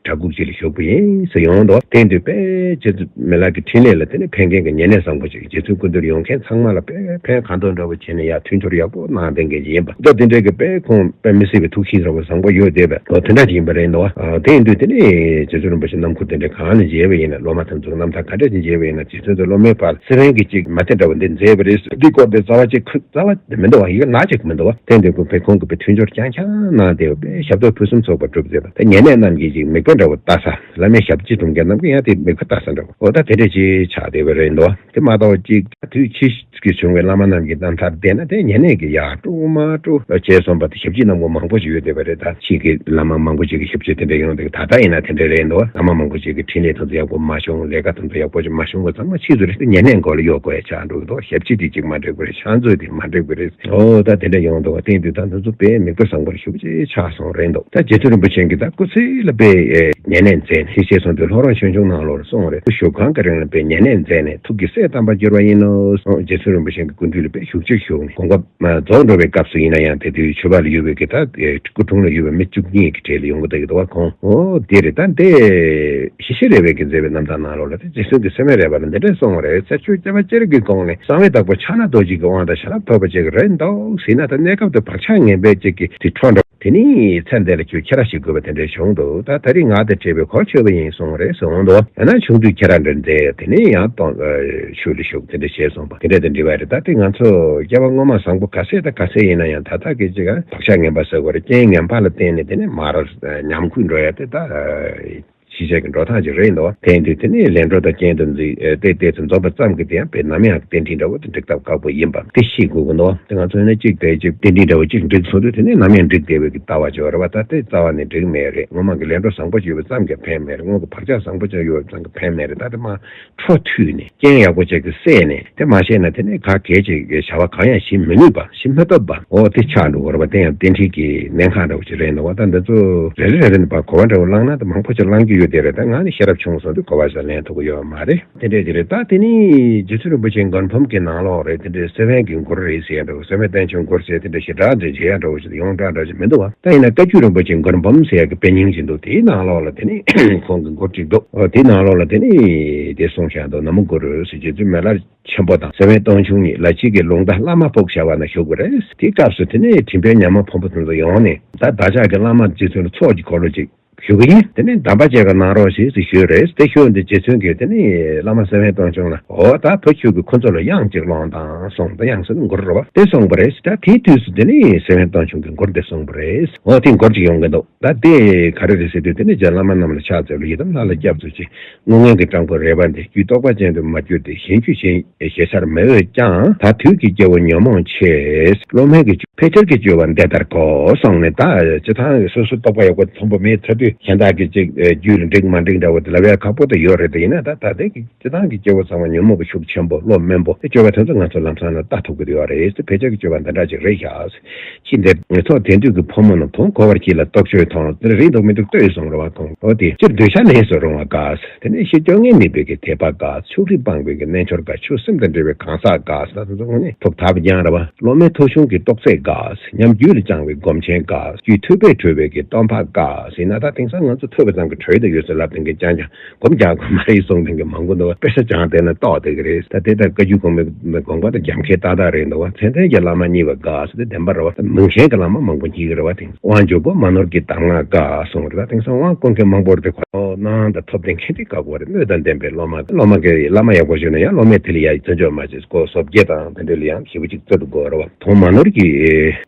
གྲྭ་ཁུག་ཅིག་ལ་བཞུགས་པ་ཡིན་ཟེར་ཡོང་འདུག་དེ་ཡིན་དུས་དཔེ་རྗེ་བཙུན་མི་ལ་གི་འཕྲིན་ལས་ལ་དེ་ནི་ཕན་མཁན་གྱི་ཉེ་གནས་བཟང་པོ་ཅིག་རྗེ་བཙུན་སྐུ་མདུན་ཡོང་མཁན་ཚང་མ་ལ་དཔེ་ཕན་གང་ཐུབ་འདྲ་བོ་བྱས་ནས་ཡར་མཐུན་འགྱུར་ཡག་པོ་གནང་བསྡད་མཁན་ཅིག་ཡིན་པ། ད་དེ་འདྲའི་གི་དཔེ་ཁོང་དཔེ་མི་སྲིད་པའི་ཐུགས་གཤིས་འདྲ་བོ་བཟང་པོ་ཡོད་བསྡད་པའི་ལོ་དེ་འདྲ་ཅིག་ཡིན་པ་རེད་འདུག་ཨ་དེ་ཡིན་དུས་དེ་ནི་རྗེ་བཙུན་རིན་པོ་ཆེ་རྣམ་མཁོ་དེ་འདྲ་གང་ལ་མཇལ་བ་ཡིན་ན། སློབ་མ་དེ་ཚོ་རྣམ་ཐར་ག་འདྲ་ཅིག་མཇལ་བ་ཡིན་ན། རྗེ་བཙུན་དང་སློབ་མའི་བར་སེ་བན་གྱི་ཅིག་མ་དེ་འདྲ་བ་འདི་མཛད་པ་རེད། འདི་སྐོར་དེ་རྩ་བ་ཅིག་ཁུ་རྩ་བ་དེ་མི་འདུག་བ། ཡིག་ནག་ཅིག་མི་འདུག་བ། དེ་འདི་ཀུན་དཔེ་ཁོང་གི་དཔེ་མཐུན་སྦྱོར་རྐྱང་རྐྱང་གནང་བསྡད་པ། དཔེ་ཞབས་ཏོག་ཕུན་སུམ་ཚོགས་པ་གྲུབ་མཛད་པ། ད་ཉེ་གནས་རྣམས་ཀྱིས་ཅིག་མིག་དཔེ་འདྲ་བོ་ལྟ་ས། བླ་མའི་ཞབས་ཕྱི་སྒྲུབ་མཁན་རྣམས་ཀྱིས་ཡང་དེ་མིག་དཔེ་ལྟ་ས་འདྲ་བོ། འོ་ད་དེ་འདྲ་ཅིག་ཆགས་བསྡད་པ་རེད་འདུག་བ། དེ་མ་གཏོགས་ཅིག་དུས་ཕྱིས་ཀྱི་བྱུང་བའི་བླ་མ་རྣམས་ཀྱི་རྣམ་ཐར་བལྟས་ན། དེ་ཉེ་གནས་ཀྱི་ཡར་དཀྲུག་མར་དཀྲུག་བྱས་སོང་བ་དེ་ཞབས་ཕྱི་གནང་མཁན་མང་པོ་ཞིག་ཡོད་བསྡད་པ་རེད། ད་ཕྱིས་ཀྱི་བླ་མ་མང་པོ་ཞིག་གི་ཞབས་ཕྱི་དེ་འདྲ་ཡོང་བསྡད། ད་ལྟ་ཡིན་ན་དེ་འདྲ་རེད་འདུག་བ། བླ་མ་མང་པོ་ཞིག་གི་འཕྲིན་ལས་དེ་ཚོ་ཡག་པོ་མ་བྱུང་། ལས་ཀ་དེ་ཚོ་ཡག་པོ་ཞིག་མ་བྱུང་བ་ཚང་མ་ཕྱིས་སུ་རེད། དེ་ཉེ་གནས་མགོ་ལ་གཡོག་དགོས་ཡ་ཆགས་འགྲོ་གི་འདུག་ཞབས་ཕྱི་དེ་གཅིག་མ་འགྲིག་པ་རེད། ཕྱག་མཛོད་དེ་མ་འགྲིག་པ་རེད། འོ་ད་དེ་འདྲ་ཡོང་འདུག་བ། དེ་དུས་ད་དེ་ཚོ་དཔེ་མིག་དཔེ་བཟང་པོ་ཞེ་པོ་ཅིག་ཆགས་སོང་རེད་འདུག་ད་རྗེ་བཙུན་རིན་པོ་ཆེ་གིས་ད་སྐུ་ཚེ་ལ་དཔེ་ཨེ་ཉེ་གནས་མཛད་ནས། ཞེས་གསུངས་དུས་ལྷོ་རོང་ཆོས་འབྱུང་ནང་ལོགས་ལ་གསུངས་རེད། སྐུ་བཞུགས་གང་གི་རིང་ལ་དཔེ་ཉེ་གནས་མཛད་ནས། ཐུགས་ཀྱི་སྲས་དམ་པར་གྱུར་པ་ཡིན་ནོ་གསུངས། རྗེ་བཙུན་རིན་པོ་ཆེ་གི་སྐུ་མདུན་ལ་དཔེ་བཞུགས་ཆོས་ཞུས་ནས། དགོངས་པ་རྫོགས་འགྲོ་བའི་སྐབས་སུ་ཡིན་ན་ཡང་། དེ་དུས་ཆོས་པ་ལ་ཡོད་པའི་གི་ད་ཨེ་སྐུ་དྲུང་ལ་ཡོད་པའི་མི་བཅུ་གཉིས་ཀྱི་གྲས་ལ་ཡོང་གི་བསྡད་ཀྱི་འདུག་བ། ཁོང་འོ་དེ་རེད། ད་འདི་ཤེས་བཞིན་རས་པའི་གི་མཛད་པའི་རྣམ་ཐར་ནང་ལོགས་ལ་དེ་རྗེ་བཙུན་གྱིས་སེ་བན་རས་པ་ལ་འདི་འདྲས་གསུངས་པ་རེད། གསེར་ཕྱོགས་སྐྱེ་བ་སྤྱིར་གྱི་གོང་ནས་གསང་བའི་བདག་པོ་ཕྱག་ན་རྡོ་རྗེ་གི་དབང་དང་བྱིན་རླབས་ཐོབ་པ་ཅིག་རེད་འདུག་ཟེར་ན། ད་གནས་སྐབས་དུ་བག་ཆགས་ངན་པའི་ཅིག་གི་དེ་འཕྲོ་འགྲོ། དེ་ནས་ཚེ་འདི་ལ་ཁྱོད་ཁྱེད་རང་ཞིག་དགོས་པ་དེ་འདྲས་བྱུང་འདུག་ད་ད་རེས་ང་དང་འཕྲད་པའི་གོ་ཆོད་པ་ཡིན་གསུངས་རེད་གསུངས་འདུག་ཡང་ན་ཆུང་དུས་ཁྱེད་རང་འདྲ་མཛད། དེ་ནས་ཡང་སྟོང་ཨ་ཤུལ་ལ་ཞུགས། དེ་འདྲ་བྱས་སོང་བ། དེ་འདྲ་དེ་འདྲ་བ་རེད། ད་དེ་ང་ཚོ་སྐྱེ་བ་སྔོན་མ་བཟང་པོ་ག་ཚད་དང་ག་ཚད་ཡིན་ན་ཡང་། ད་ལྟ་གི་ཅིག་བག་ཆགས་ངན་པ་ཟེར་དགོས་རེད། རྐྱེན་ངན་པ་ལ་བརྟེན་ནས་དེ་ནས་མར་ཉམས་རྒུད་འགྲོ་ཡ་དེ་ད་ཕྱི་རྒྱལ་གྱི་འགྲོ་སྟངས་ཅིག་རེད་འདུག་དེ་ཡིན་དུས་དེ་ནས་ལས་འཕྲོ་དང་རྐྱེན་དུ་འཛིན་ཨེ་ཏེ་ཏེ་ཚུན་འཛོམས་པ་ཙམ་གྱིས་དེ་ཡང་དཔེ་ནམ་ཡང་གཏན་ཁྲིད་འདྲ་བོ་དེ་འགྲིག་ཐབས་ཁག་པོ་ཡིན་པ་དེ་ཤེས་དགོས་ཀྱི་འདུག་དེ་ང་ཚོ་ཡིན་ན་གཅིག་དེ་གཅིག་གཏན་ཁྲིད་འདྲ་བོ་གཅིག་འགྲིག་སོང་དུས། དེ་ནས་ནམ་ཡང་འགྲིག་བསྡད་པའི་གི་ལྟ་བ་ཅིག་ཡོད་རེད་བ། ད་དེ་རྩ་བ་ནས་འགྲིག་མེད་རེད། སྔོན་མ་གི་ལས་འཕྲོ་བཟང་པོ་ཅིག་ཡོད་པ་ཙམ་གྱིས་ཕན་མེད་རེད། སྔོན་གྱི་བག་ཆགས་བཟང་པོ་ཅིག་ཡོད་པ་ཙམ་གྱིས་ཕན་མེད་རེད། ད་དེ་མ་འཕྲོ་མཐུད་ནས་རྐྱེན་ཡག་པོ་ཅིག་གིས་བསད་ནས་དེ་མ་བཤད་ན། དེ་ནས་ག་གལ་ཆེ་བའི་བྱ་བ་གང་ཡང་བྱེད་མི་ནུས་པ། ཤི་མི་ཐུབ་པ། འོ་དེ་ཆགས་འགྲོ་བ་རེད་པ། དེ་ཡང་གཏན་ཁྲིད་ཀྱི་གནད་འགག་འདྲ་བོ་ཅིག་རེད་འདུག་བ། ད་འདི་ཚོ་རེ་རེ་རེ་རེ་ནས་ཕར་གོ་བ་འདྲ་བོ་བླངས་ན་ད་མང་པོ་ཅིག་བླང་རྒྱུ་ཡོད་དེ་རེད། ད་ང་ནི་ཤེས་རབ་ཆུང་སོང་དུས་གོ་བ་ཞིག་ལེན་ཐུབ་ཀྱི་ཡོད་མ་རེད། དེ་འདྲས་ཅིག་རེད། ད་དེ་ནི་རྗེ་བཙུན་རིན་པོ་ཆེའི་མགོན་ཕམ་གྱི་ནང་ལོགས་རེད། དེ་འདྲས་སེ་བན་གྱི་མགུར་རེད་ཟེར་ཡ་འདྲ་བོ། སེ་བན་བསྟན་ཆོས་མགུར་ཟེར་དེ་འདྲས་ཞེ་དྲག་ཅིག་མཇལ་ཡ་འདྲ་བོ་ཞིག་ཡོངས་གྲགས་འདྲ་ཅིག་མི་འདུག་བ། ད་ཡིན་ན་བཀའ་བརྒྱུད་རིན་པོ་ཆེའི་མགུར་འབུམ་ཟེར་ཡ་གི་དཔེ་རྙིང་ཅིག་འདུག་དེའི་ནང་ལོགས་ལ་དེ་ནི་ཁོང་གི་མགུར་ཅིག་འདུག་འོ་དེའི་ནང་ལོགས་ལ་དེ་ནི་དེ་གསུངས་བཞག་འདུག་ན་མོ་གུ་རུ་ཟེར། རྗེ་བཙུན་མི་ལ་ཆེན་པོ་དང་སེ་བན་སྟོང་ཆུང་གཉིས། ལ་ཕྱི་གི་ལུང་བདག་བླ་མ་ཕུག་བྱ་བ་ན་བཞུགས་པ་རེད། དེའི་སྐབས་སུ་དེ་ནས་དྲིན་པའི་ཉ་མ་ཕུང་པོ་དེ་ཚོ་ཡོང་ནས། ད་བདག་ཅག་གི་བླ་མ་རྗེ་བཙུན་ལ་ཚོགས་ཀྱི་འཁོར་ལོ་ཅིག་ཞུ་གི་ཡིན། དེ་ནས་གདམས་པ་བཅས་པ་གནང་རོགས་ཞེས་སུ་ཞུས་རེད། དེ་ཞུས་འདི་རྗེ་བཙུན་གྱིས་དེ་ནས་བླ་མ་སེ་བན་སྟོང་ཆུང་ལ། འོ་ད་བུ་ཁྱོད་ཀྱིས་ཁོ་ཚོ་ལ་དབྱངས་ཅིག་སློང་དང་གསུངས། ད་དབྱངས་ཟེར་ན་མགུར་རེད་བ། དེ་གསུངས་པ་རེད། ད་དེའི་དུས་སུ་དེ་ནས་སེ་བན་སྟོང་ཆུང་གིས་མགུར་འདི་གསུངས་པ་རེད། འོ་དེ་མགུར་ཅིག་ཡོང་གི་འདུག་ད་དེ་ག་རེ་རེད་ཟེར་དུས། དེ་ནས་རྗེ་བླ་མ་རྣམས་ལ་ཕྱག་འཚལ་ལོ། ཡི་དམ་ལྷ་ལ་སྐྱབས་སུ་མཆི། སྔོ་ངན་གྱི་སྤྲང་པོ་རལ་པ་འདི། རྒྱུད་རྟོགས་པ་ཅན་དུ་མ་གྱུར་ཏེ། གཞན་རྒྱུད་གཞན་གཞལ་བྱར་མི་འོས་ཀྱང་། ད་དུས་ཀྱི་སྐྱེ་བོ་ཉོན་མོངས་ཆེ། བློ་དམན་གྱི་ཕལ་ཆེར་གྱི་སྤྱོད་པ་འདི་ལྟར་གོ་གསུངས་ནས། ད་སྤྱིར་བཏང་སོ་སོ་རྟོགས་པ་ཡག་པོ་མཐོན་པོ་མེད་ཚར་དུས། གཞན་དག་གི་ཅིག་རྒྱུད་ལ་འགྲིག་མ་འགྲིག་འདྲ་བོ་དེ་ལབ་ཡ་ཁག་པོ་དེ་ཡོད་རེད། དེ་ཡིན་ན་ད་ད་ལྟའི་གི་སྤྱིར་བཏང་གི་སྐྱེ་བོ་ཚང་མ་ཉོན་མོངས་ཀྱི་ཤུགས་ཆེན་པོ། བློ་དམན་པོ། དེ་སྤྱོད་པ་དེ་ཚོ་ང་ཚོ་ལམ་སང་ལ་ལྟ་ཐུབ་ཀྱི་ཡོད་རེད། དེ་ཕལ་ཆེར་གྱི་སྤྱོད་པ་འདི་འདྲ་ཅིག་རེད་ཤག་ཅི་འདིར་ངེད་ཚོ་དེང་དུས་ཀྱི་ཕོ་མོ་རྣམས། དུང་འཁོར་བར་གྱིས་ལ་སྟོབས་ཆོས་མཐོང་། དེ་རེད་འདུག་མི་འདུག་ལྟོས་སོང་རེད་བ་ཁོང་། འོ་དེ་སྤྱིར་འདོད་ཆགས་ལས་སུ་རུང་བ་དགའ། དེ་ནས་ཤི་སྐྱོ་ངལ་མེད་པའི་གི་དད་པ་དགའ། ཕྱོགས་རིས་སྤངས་པའི་གི་རྣལ་འབྱོར་དགའ། ཆོས་སེམས་དང་འབྲེལ་བའི་གང་ཟག་དགའ། ད་དེ་ཚོ་དངོས་གནས་ཐུགས་ཐག་པ་རྐྱང་རེད་བ། བློ་དམན་ཐོས་བྱུང་གི་རྟོགས་ཚད་དགའ། ཉམས་རྒྱུད་ལ་བཅངས་པའི་སྒོམ་ཆེན་དགའ། རྒྱུད་ཐོས་པས་གྲོལ་བའི་གི་སྟོན་པ་དགའ་ཟེར་ན། ད་དེང་སང་ང་ཚོ་ཐོས་པ་ཙམ་གྱིས་གྲོལ་དུ་ཡོད་ཟེར་ལབ་མཁན་གྱི་རྐྱང་རྐྱང་སྒོམ་རྒྱག་དགོས་མ་རེད་གསུངས་མཁན་གྱི་མང་པོ་འདུག་བ། དཔེ་ཆ་སྦྱངས་བསྡད་ན་རྟོགས་བསྡད་ཀྱི་རེད། ད་དེ་ལྟར་བཀའ་བརྒྱུད་གོང་མའི་དགོངས་པ་དང་རྒྱབ་འཁེལ་ཏག་ཏག་རེད་འདུག་བ། མཚན་ལྡན་གྱི་བླ་མ་གཉིས་པ་དགའ་ཟེར་དེ་བདེན་པ་རེད་བ། ད་མུན་ཆེན་གྱི་བླ་མ་མང་པོ་མཁྱེན་གྱི་རེད་བ། དེང་དབང་འཇུག་པོ་མ་ནོར་གྱི་གདམས་ངག་དགའ་གསུངས་རེད། ད་དེང་སང་དབང་བསྐུར་མཁན་མང་པོ་རེད། དེ་ཁོ་གནང་དང་ཐོབ་ལྡན་མཁན་དེ་དགའ་དགོས་རེད། སྣོད་དང་ལྡན་པའི་སློབ་མ། སློབ་མ་གི་བླ་མ་ཡག་པོ་ཞིག་ན་ཡང་སློབ་མས་དེ་ལ་ཡ་བརྩི་འཇོག་མ་བྱས། སྒོ་སོ་བརྒྱད་དང་དེ་འདྲ་ལ་ཡང་ཞེ་པོ་ཅིག་བརྩི་འདུག་དགོས་རེད་བ། དུང་མ་ནོར་གྱི་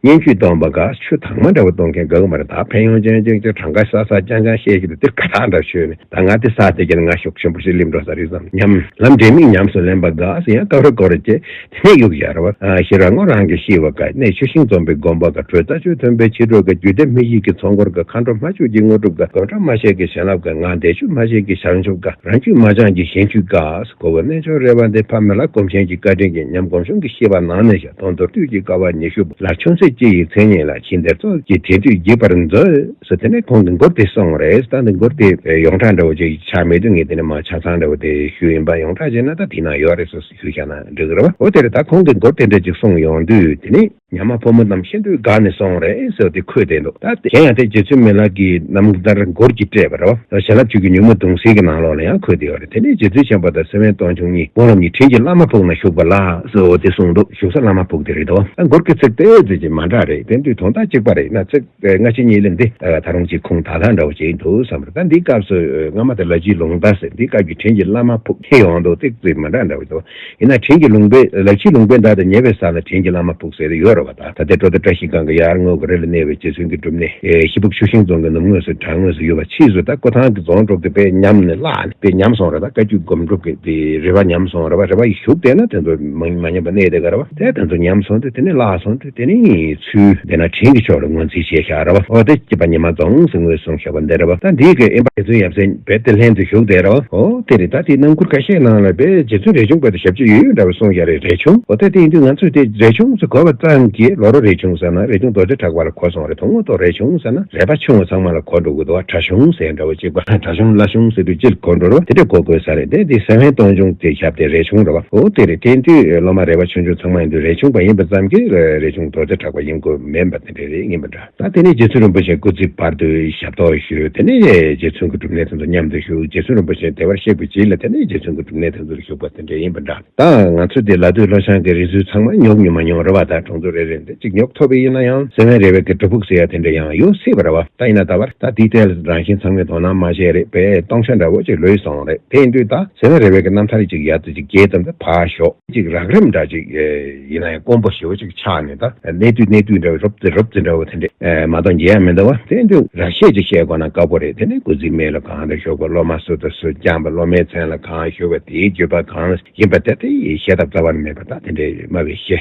སྙན་བརྒྱུད་སྟོན་པ་དགའ། ཆུ་དྭངས་མ་འདྲ་བོ་གཏོང་མཁན་དགའ་གི་མ་རེད། ད་ཕན་ཡོན་ཅན་ཅིག་ཅིག་གྲངས་ཀ་ས་ས་ ཅང་ཅང་བཤད་ཀྱི་འདུག་དེ་ཁ་ཐག་འདྲ་ཤོད་ནས། ད་ང་དེ་ས་དེ་ཀྱང་ང་ཤོག་ཆེན་པོ་ཞིག་སླེབས་འགྲོ་ས་རེད་བསམ། ཉམས་ལམ་འབྲས་མིག་ཉམས་སུ་ལེན་པ་དགའ་ཟེར། ཡང་སྐབས་རེ་སྐོར་རེ་བྱས་དེ་ནས་གཡུག་བཞག་ར་བ། ཤེས་རབ་ངོ་རང་གིས་ཤེས་པ་དགའ། གནས་ཆུ་ཤིང་འཛོམས་པའི་དགོན་པ་དགའ། གྲོལ་རྩ་ཆོས་མཐུན་པའི་ཕྱི་དྲོ་དགའ། རྒྱུད་སྡེ་མི་ཡི་གི་ཚོགས་འཁོར་དགའ། མཁའ་འགྲོ་མ་ཆོས་ཀྱི་བྱིན་རླབས་དགའ། དགོད་བྲ་མ་ཤེས་ཀྱི་བྱིན་རླབས་དགའ། ང་བདེ་ཆུ་མ་ཤེས་ཀྱི་བྱང་ཆུབ་དགའ། རང་རྒྱུད་མ་སྦྱངས་ཀྱི་གཞན་རྒྱུད་དགའ། གོ་བ་རྣལ་འབྱོར་རེ་བ་འདི། ཕ་མ་ལ་སྒོམ་ཆེན་གྱི་བཀའ་དྲིན་གྱིས། ཉམས་སྒོམ་གཞུང་གི་ཤེས་པ་ནང་ནས་ཤར། དོན་མདོར་བསྡུས་ཀྱི་དཀའ་བ་ཉི་ཤུ་པོ། ལར་ཆུང་ཚེ་སྐྱེ་ཡི་མཚན་ཉིད་ལ། ཕྱིས་འདིར་ཚོགས་ཀྱི་དེ་དུས་བགྱིད་པར་མཛོད། ཟེར་དེ་ནས་ཁོང་གིས་མགུར་དེ་གསུངས་རེད། ད་འདི་མགུར་དེ་ཡོངས་གྲགས་འདྲ་བོ་ཅིག་ཆགས་མེད་དུས་ངས་དེ་ནས་མ་ཆ་ཚང་འདྲ་བོ་དེ་ཞུས་ཡིན་པ། ཡོངས་གྲགས་བྱས་ན་ད་དེ་ན་ཡོད་རེད་ཟེར་ཞུས་བཞག་ན་འགྲིག་གི་རེད་བ། འོ་དེ་རེད། ད་ཁོང་གིས་མགུར་དེ་འདྲ་ཅིག་གསུངས་ཡོང་དུས། དེ་ནས་ཉ་མ་ཕོ་མོ་རྣམས་ཤིན་ཏུ་དགའ་ནས་གསུངས་རེད་ཟེར་བ་དེ་འཁོད་བསྡད་འདུག་ད་དེ་གཞན་ཡང་དེ་རྗེ་བཙུན་མི་ལ་གི་རྣམ་ཐར་མགུར་གྱིས་སྤྲད་པ་རེད་བ། བྱིན་རླབས་ཆོས་ཀྱི་ཉུང་མ་གདུང་སེལ་གྱི་ནང་ལོགས་ལ་ཡང་འཁོད་བསྡད་ཡོད་རེད། དེ་ནས་རྗེ་བཙུན་ཆེན་པོ་དང་སེ་བན་སྟོང་ཆུང་གཉིས་དཔོན་སློབ་གཉིས་དྲིན་གྱིས་བླ་མ་ཕུག་ན་བཞུགས་པ་ལགས་ཟེར་བ་དེ་གསུངས་འདུག་བཞུགས་ས་བླ་མ་ཕུག་དེ་རེད་དོ། ད་མགུར་གྱི་ཚིག་དེ་ཙམ་གྱིས་མ་འདྲ་རེད། དེ་དུས་དོན་དག་གཅིག་པ་རེད་ན། ཚིག་ཨེ། སྔ་ཕྱི་གཉིས་ལས་འདི་ད་རུང་ཅིག་ཁུངས་དག་དག་འདྲ་བོ་ཅིག་འདུག་བསམ་རེད། ད་འདིའི་སྐབས་སུ་སྔ་མ་དེ་ལ་ཕྱིའི་ལུང་པ་ཟེར། འདིའི་སྐབས་ཀྱི་དྲིན་གྱིས་བླ་མ་ཕུག་ཁྱེར་ཡོང་འདུག་ཏིག་ཙམ་མ་འདྲ་འདྲ་བོ་འདུག་ཡིན་ན་དྲིན་གྱིས་ལུང་པའི་ལ་ཕྱིའི་ལུང་པའི་མདའ་དང་ཉེ་བའི་ས་ལ་དྲིན་གྱིས་བླ་མ་ཕུག་ཟེར་དེ་ཡོད་རེད་བ། ད་ད་ལྟའི་གྲོ་བདེ་བཀྲ་ཤིས་སྒང་གི་ཡར་ངོས་ཀྱི་རི་ལ་གནས་པའི་རྗེ་བཙུན་གྱི་སྒྲུབ་གནས། ཨེ། ཤེལ་སྦུག་ཆུ་ཤིང་རྫོང་གི་ནུབ་ངོས་སུ་བྲག་ངོས་སུ་ཡོད་པ། ཕྱིས་སུ་ད་སྐུ་ཐང་གི་རྫོང་དྲུག་དེ་དཔེ་ཉམས་ནས་བརླག་ནས་དཔེ་ཉམས་སོང་རེད། ད་བཀའ་བརྒྱུད་སྒོམ་སྒྲུབ་ཀྱི་དེ་རི་བ་ཉམས་སོང་རེད་བ། རི་བ་ཡི་བཞུགས་བསྡད་ན་དེ་ཚོ་མ་མ་ཉམས་པ་གནས་བསྡད་ག་རེད་བ། དེ་དེ་ཚོ་ཉམས་སོང་དུས་དེ་ནས་བརླག་སོང་དུས། དེ་ནས་ཚུར་དེ་ན་དྲིན་གྱི་ཕྱོགས་ལ་ངོས་འཛིན་བྱས་བཞག་རེད་བ། འོ་དེ་སྐྱིད་པ་ཉི་མ་རྫོང་ཟེར་ངོས་གསུངས་བཞག་པ་འདི་རེད་བ། ད་འདིའི་གི་ཨེ་མ་རྗེ་བཙུན་ཡབ་སྲས་རྦད་དེ་ལྷན་དུ་བཞུགས་བསྡད་རེད་བ། འོ་དེ་རེད། ད་དེའི་རྣམ་མགུར་ཁ་ཤས་ནང་ལ་རྦད་རྗེ་བཙུན་རས་ཆུང་རྦད་དེ་ཞབས་ཕྱི་ཡོད་ཡོད་འདྲ་བ་གསུངས་བཞག་རེད། རས་ཆུང་། འོ་དེ་དེ་ཡིན་དུས་ང་ཚོས་དེ་རས་ཆུང་ཟེར་གོ་བ་ཙམ་གྱིས་ལོ་རོ་རས་ཆུང་ཟེར་ན་རས་ཆུང་རྡོ་རྗེ་གྲགས་པ་ལ་གོ་སོང་རེད། དོན་དངོས་ཐོག་རས་ཆུང་ཟེར་ན་རས་པ་ཆུང་བ་ཚང་མ་ལ་གོ་འགྲོ་གི་འདུག་བ། གྲྭ་ཆུང་ཟེར་འདྲ་བོ་གཅིག་པ། གྲྭ་ཆུང་བླ་ཆུང་ཟེར་དུས་ཅི་ལ་གོ་འགྲོ་རོ། དེ་འདྲ་གོ་དགོས་ས་རེད། དེ་དེ་སེ་བན་སྟོང་ཆུང་དེ་ཞབས་དེ་རས་ཆུང་རེད་བ། འོ་དེ་རེད། དེ་དུས་སློབ་མ་རས་པ་ཆུང་ཆུང་ཚང་མ་ཡིན་དུས་རས་ཆུང་པ་ཡིན་པ་ཙམ་གྱིས་རས་ཆུང་རྡོ་རྗེ་གྲགས་པ་ཡིན་དགོས་མིན་པ་དེ་འདྲ་རེད། ཡིན་པ་འདྲ། ད་དེ་ནས་རྗེ་བཙུན་རིན་པོ་ཆེ་སྐུ་ཚེ་བར་དུ་ཞབས་ཏོག་ཞུས། དེ་ནས་རྗེ་བཙུན་གྱི་སྒྲུབ་གནས་དེ་ཚོ་མཉམ་དུ་བཞུགས། རྗེ་བཙུན་རིན་པོ་ཆེ་བདེ་བར་གཤེགས་པའི་རྗེས་ལ་དེ་ནས་རྗེ་བཙུན་གྱི་སྒྲུབ་གནས་དེ་ཚོར་བཞུགས་པ་དེ་འདྲ་ཡིན་པ་འདྲ། ད་ང་ཚོ་འདི་ལ་སྟོད་ལྷོ་བྱང་གི་རི་སུལ་ཚང་མ་ཉོབ་ཉོབ་མ་ཉོབ་རེད་བ། ད་གྲོང་ཚོ་རེ་རེ་འདི་གཅིག་ཉོབ་ཐུབ་པ་ཡིན་ན་ཡང་སེ་བན་རས་པའི་གི་སྒྲུབ་ཕུག་ཟེར་ཡ་དེ་འདྲ་ཡང་ཡོད་སྲིད་པ་རེད་བ། ད་ཡིན་ན་ད་བར་ད་དེའི་ཐད་ལ་རང་བཞིན་ཚང་མས་དོ་སྣང་མ་བྱས་རེད་པས། སྟོང་ཆ་འདྲ་བོ་ཅིག་ལུས་སོང་རེད། དེ་ཡིན་དུས་ད་སེ་བན་རས་པའི་གི་རྣམ་ཐར་ཅིག་ཡར་ཙམ་ཅིག་རྒྱས་ཙམ་དུ་ཕར་ཞོག་ཅིག་རགས་རིམ་འདྲ་ཅིག་ཡིན་ན་ཡང་དཀོན་པོ་ཞེ་པོ་ཅིག་ཆགས་ནས། ད་གནས་དུས་གནས་དུས་འདྲ་བོ་རོབ་ཙམ་རོབ་ཙམ་འདྲ་བོ་དེ་འདྲས་མ་གཏོགས་མཇལ་ཡ་མི་འདུག་བ། དེ་ཡིན་དུས་རགས་བཤད་ཅིག་བཤད་དགོས་ན་དཀའ་པོ་རེད། དེ་ནས་སྐུ་ཚེའི་སྨད་ལ་གང་འདྲ་ཞོག་པ། སློབ་མ་སུ་དང་སུ་བསྐྱངས་པ། སློབ་མའི་མཚན་ལ་གང་ཞུ་བ། དེའི་བརྗོད་པ་གང་ཡིན་པ་དེ་དེ་བཤད་ཐབས་རྩ་བ་ནས་མེད་པ། ད་དེ་འདྲའི་སྨྲ་བའི་གཞི་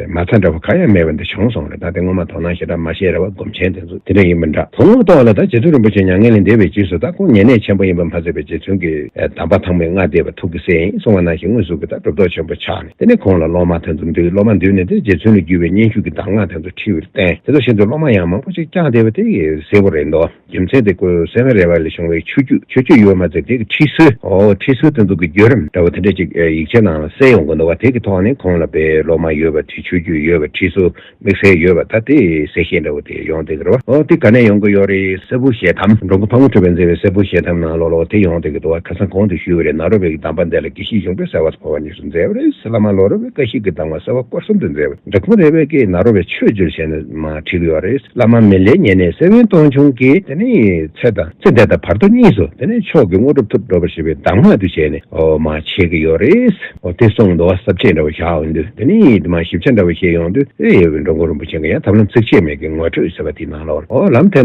མ་ཚ་འདྲ་བོ་གང་ཡང་མེད་པ་འདི་བྱུང་སོང་རེད། ད་དེ་སྔོན་མ་དོ་སྣང་ཞེ་དྲག་མ་བྱས་རེད་བ། སྒོམ་ཆེན་དེ་ཚོ་དེ་འདྲ་ཡིན་པ་འདྲ། དོན་དངོས་ཐོག་ལ་ད་རྗེ་བཙུན་རིན་པོ་ཆེ་མྱ་ངན་ལས་འདས་པའི་རྗེས་སུ་ད་ཁོང་ཉེ་གནས་ཆེན་པོ་ཡིན་པ་མ་ཟད་པའི་རྗེ་བཙུན་གྱི་གདམས་པ་ཐོགས་མེད་ལྔ་བཟླས་པ་ཐུགས་ཀྱི་སྲས་ཡིན་གསུང་བ་ནང་བཞིན་དངོས་སུ་གི་ད་གྲུབ་ཐོབ་ཆེན་པོ་ཆགས་ནས། དེ་ནས་ཁོང་ལ་སློབ་མ་དེ་ཚོ་འདུས། སློབ་མ་འདུས་ནས་དེ་རྗེ་བཙུན་ལ་བརྒྱུད་པའི་སྙན་ཞུ་གི་གདམས་ངག་དེ་ཚོ་ཁྲིད་པའི་སྟེང་དེ་ཚོ་བཞིན་དུ་སློབ་མ་ཡང་མང་པོ་ཞིག་བསྐྱངས་བསྡད་པ་དེ་གསལ་པོ་རེད་འདུག་རྒྱུ་མཚན་དེ་ཁོ་སེ་བན་རས་པ་ལས་བྱུང་བའི་ཆོས་བརྒྱུད། ཆོས་བརྒྱུད་ཡོད་མ་ཚད་དེ་གི་ཁྲིད་སྲོལ། འོ་ཁྲིད་སྲོལ་དེ་ཚོ་གི་བརྒྱུད་རིམ་འདྲ་བོ་དེ་འདྲ་ཅིག་ཡིག་ཆའི་ནང་ལ་གསལ་ཡོང་གི་འདུག་བ། དེ་གི་ཐོག་ནས་ཁོང་ལ་དཔེ་སློབ་མ་ཡོད་པ། ཁྲིད་ཆོས་བརྒྱུད་ཡོད་པ། ཁྲིད་སྲོལ་དམིགས་བསལ་ཡོད་པ། ད་དེ་གསལ་བཤད་འདྲ་བོ་དེ་ཡོང་བསྡད་ཀྱི་རེད་བ། འོ་དེ་ག་ནས་ཡོང་གི་ཡོད་རེད། སྲས་པོ་ཞལ་ཐམ། འགྲོ་མགོན་ཕག་མོ་གྲུ་པས་མཛད་པའི་སྲས་པོ་ཞལ་ཐམ་ནང་ལོགས་ལ་དེ་ཡོང་བསྡད་ཀྱི་འདུག་བ། ཁ་སང་གོང་དུ་ཞུས་པ་རེད། ནཱ་རོ་པའི་གདམས་པ་འདི་ལ་དགེ་བཤེས་གཞོན་པས་གསལ་བ་ཕོ་བ་གཉིས་སུ་མཛད་པ་རེད། བླ་མ་ལོ་རོ་པས་བཀའ་བཞི་གི་གདམས་ངག་གསལ་བ་སྐོར་གསུམ་དུ་མཛད་པ། འབྲི་གུང་རས་པས་ཀྱིས་ནཱ་རོ་པའི་ཆོས་བརྒྱུད་ཟེར་ནས་མར་བྲིས་ཀྱི་ཡོད་རེད། བླ་མ་མི་ལའི་ཉེ་གནས་སེ་བན་སྟོང་ཆུང་གིས་དེ་ནི་ཚེ་དང་ཚེ་འདས་དང་བར་དོ་གཉིས་སུ་དེ་ནི་མཆོག་གི་དངོས་གྲུབ་ཐོབ་འགྲོ་བར་བྱེད་པའི་གདམས་ངག་ཏུ་བྱས་ནས་འོ་མར་འཆད་ཀྱི་ཡོད་རེད། འོ་དེ་གསུངས་འདུག་བ། ས་བཅད་འདྲ་བོ་བཞག་ཡོང་དུས་དེ་ནི་དེ་མར་ཞིབ་ཆ་འདྲ་བོ་བཤད་ཡོང་དུས། ཨེ་འགྲོ་མགོན་རིན་པོ་ཆེ་གིས་ཡང་ཐབས་ལམ་ཚིགས་བཅད་མའི་གི་ངོ་སྤྲོད་ཟེར་བ་དེའི་ནང་ལོགས་འོ་ལམ་དེ་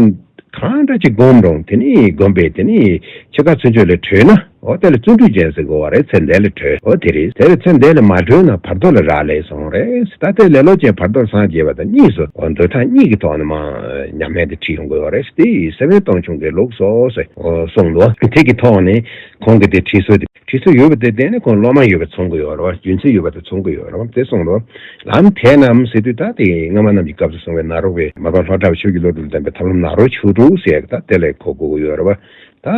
གང་འདྲ་ཅིག་བསྒོམ་རུང་དེ་ནི་བསྒོམས་པས་དེ་ནི་འཆི་ཁ་ཚུན་ཆད་ལས་གྲོལ་ན། འོ་དེ་ལ་བརྩོན་འགྲུས་ཅན་ཟེར་དགོས་བ་རེད། ཚེ་འདས་ལ་གྲོལ། འོ་དེ་རེད། དེ་ལ་ཚེ་འདས་ལ་མ་གྲོལ་ན་བར་དོ་ལ་རག་ལས་སོང་རེད། ད་ལྟའི་ལེ་ལོ་ཅན་བར་དོར་སངས་རྒྱས་པ་དང་གཉིས་སུ་འོ་འདོད་ཐག་གཉིས་ཀྱི་ཐོག་ནས་མར་ཉམས་ལེན་དེ་ཁྲིད་ཡོང་དགོས་བ་རེད། དེ་ཡི་སེ་བན་སྟོང་ཆུང་གིས་ལུགས་སོ་སོ་འོ་གསུངས་འདུག་དེ་གི་ཐོག་ནས་ཁོང་གིས་དེ་ཁྲིད་སྲོལ་དེ་ཁྲིད་སྲོལ་ཡོད་པ་དེ་བརྟེན་ནས་ཁོང་སློབ་མ་ཡོད་པ་མཚོན་གྱི་ཡོད་རེད་བ། རྒྱུན་ཚད་ཡོད་པ་དེ་མཚོན་གྱི་ཡོད་རེད་བ། དེ་གསུངས་འདུག་ལམ་དེ་རྣམས་ཟེར་དུས་ད་དེ་སྔ་མ་རྣམས་ཀྱི་སྐབས་སུ་གསུངས་པའི་ནཱ་རོ་པའི་མར་པ་ལྷོ་བྲག་པའི་ཆོས་ཀྱི་བློ་གྲོས་ལ་བརྟེན་པའི་ཐབས་ལམ་ནཱ་རོ་ཆོས་དྲུག་ཟེར་ཡག་ད་དེ་ལ་གོ་དགོས་ཀྱི་ཡོད་རེད་བ། ད་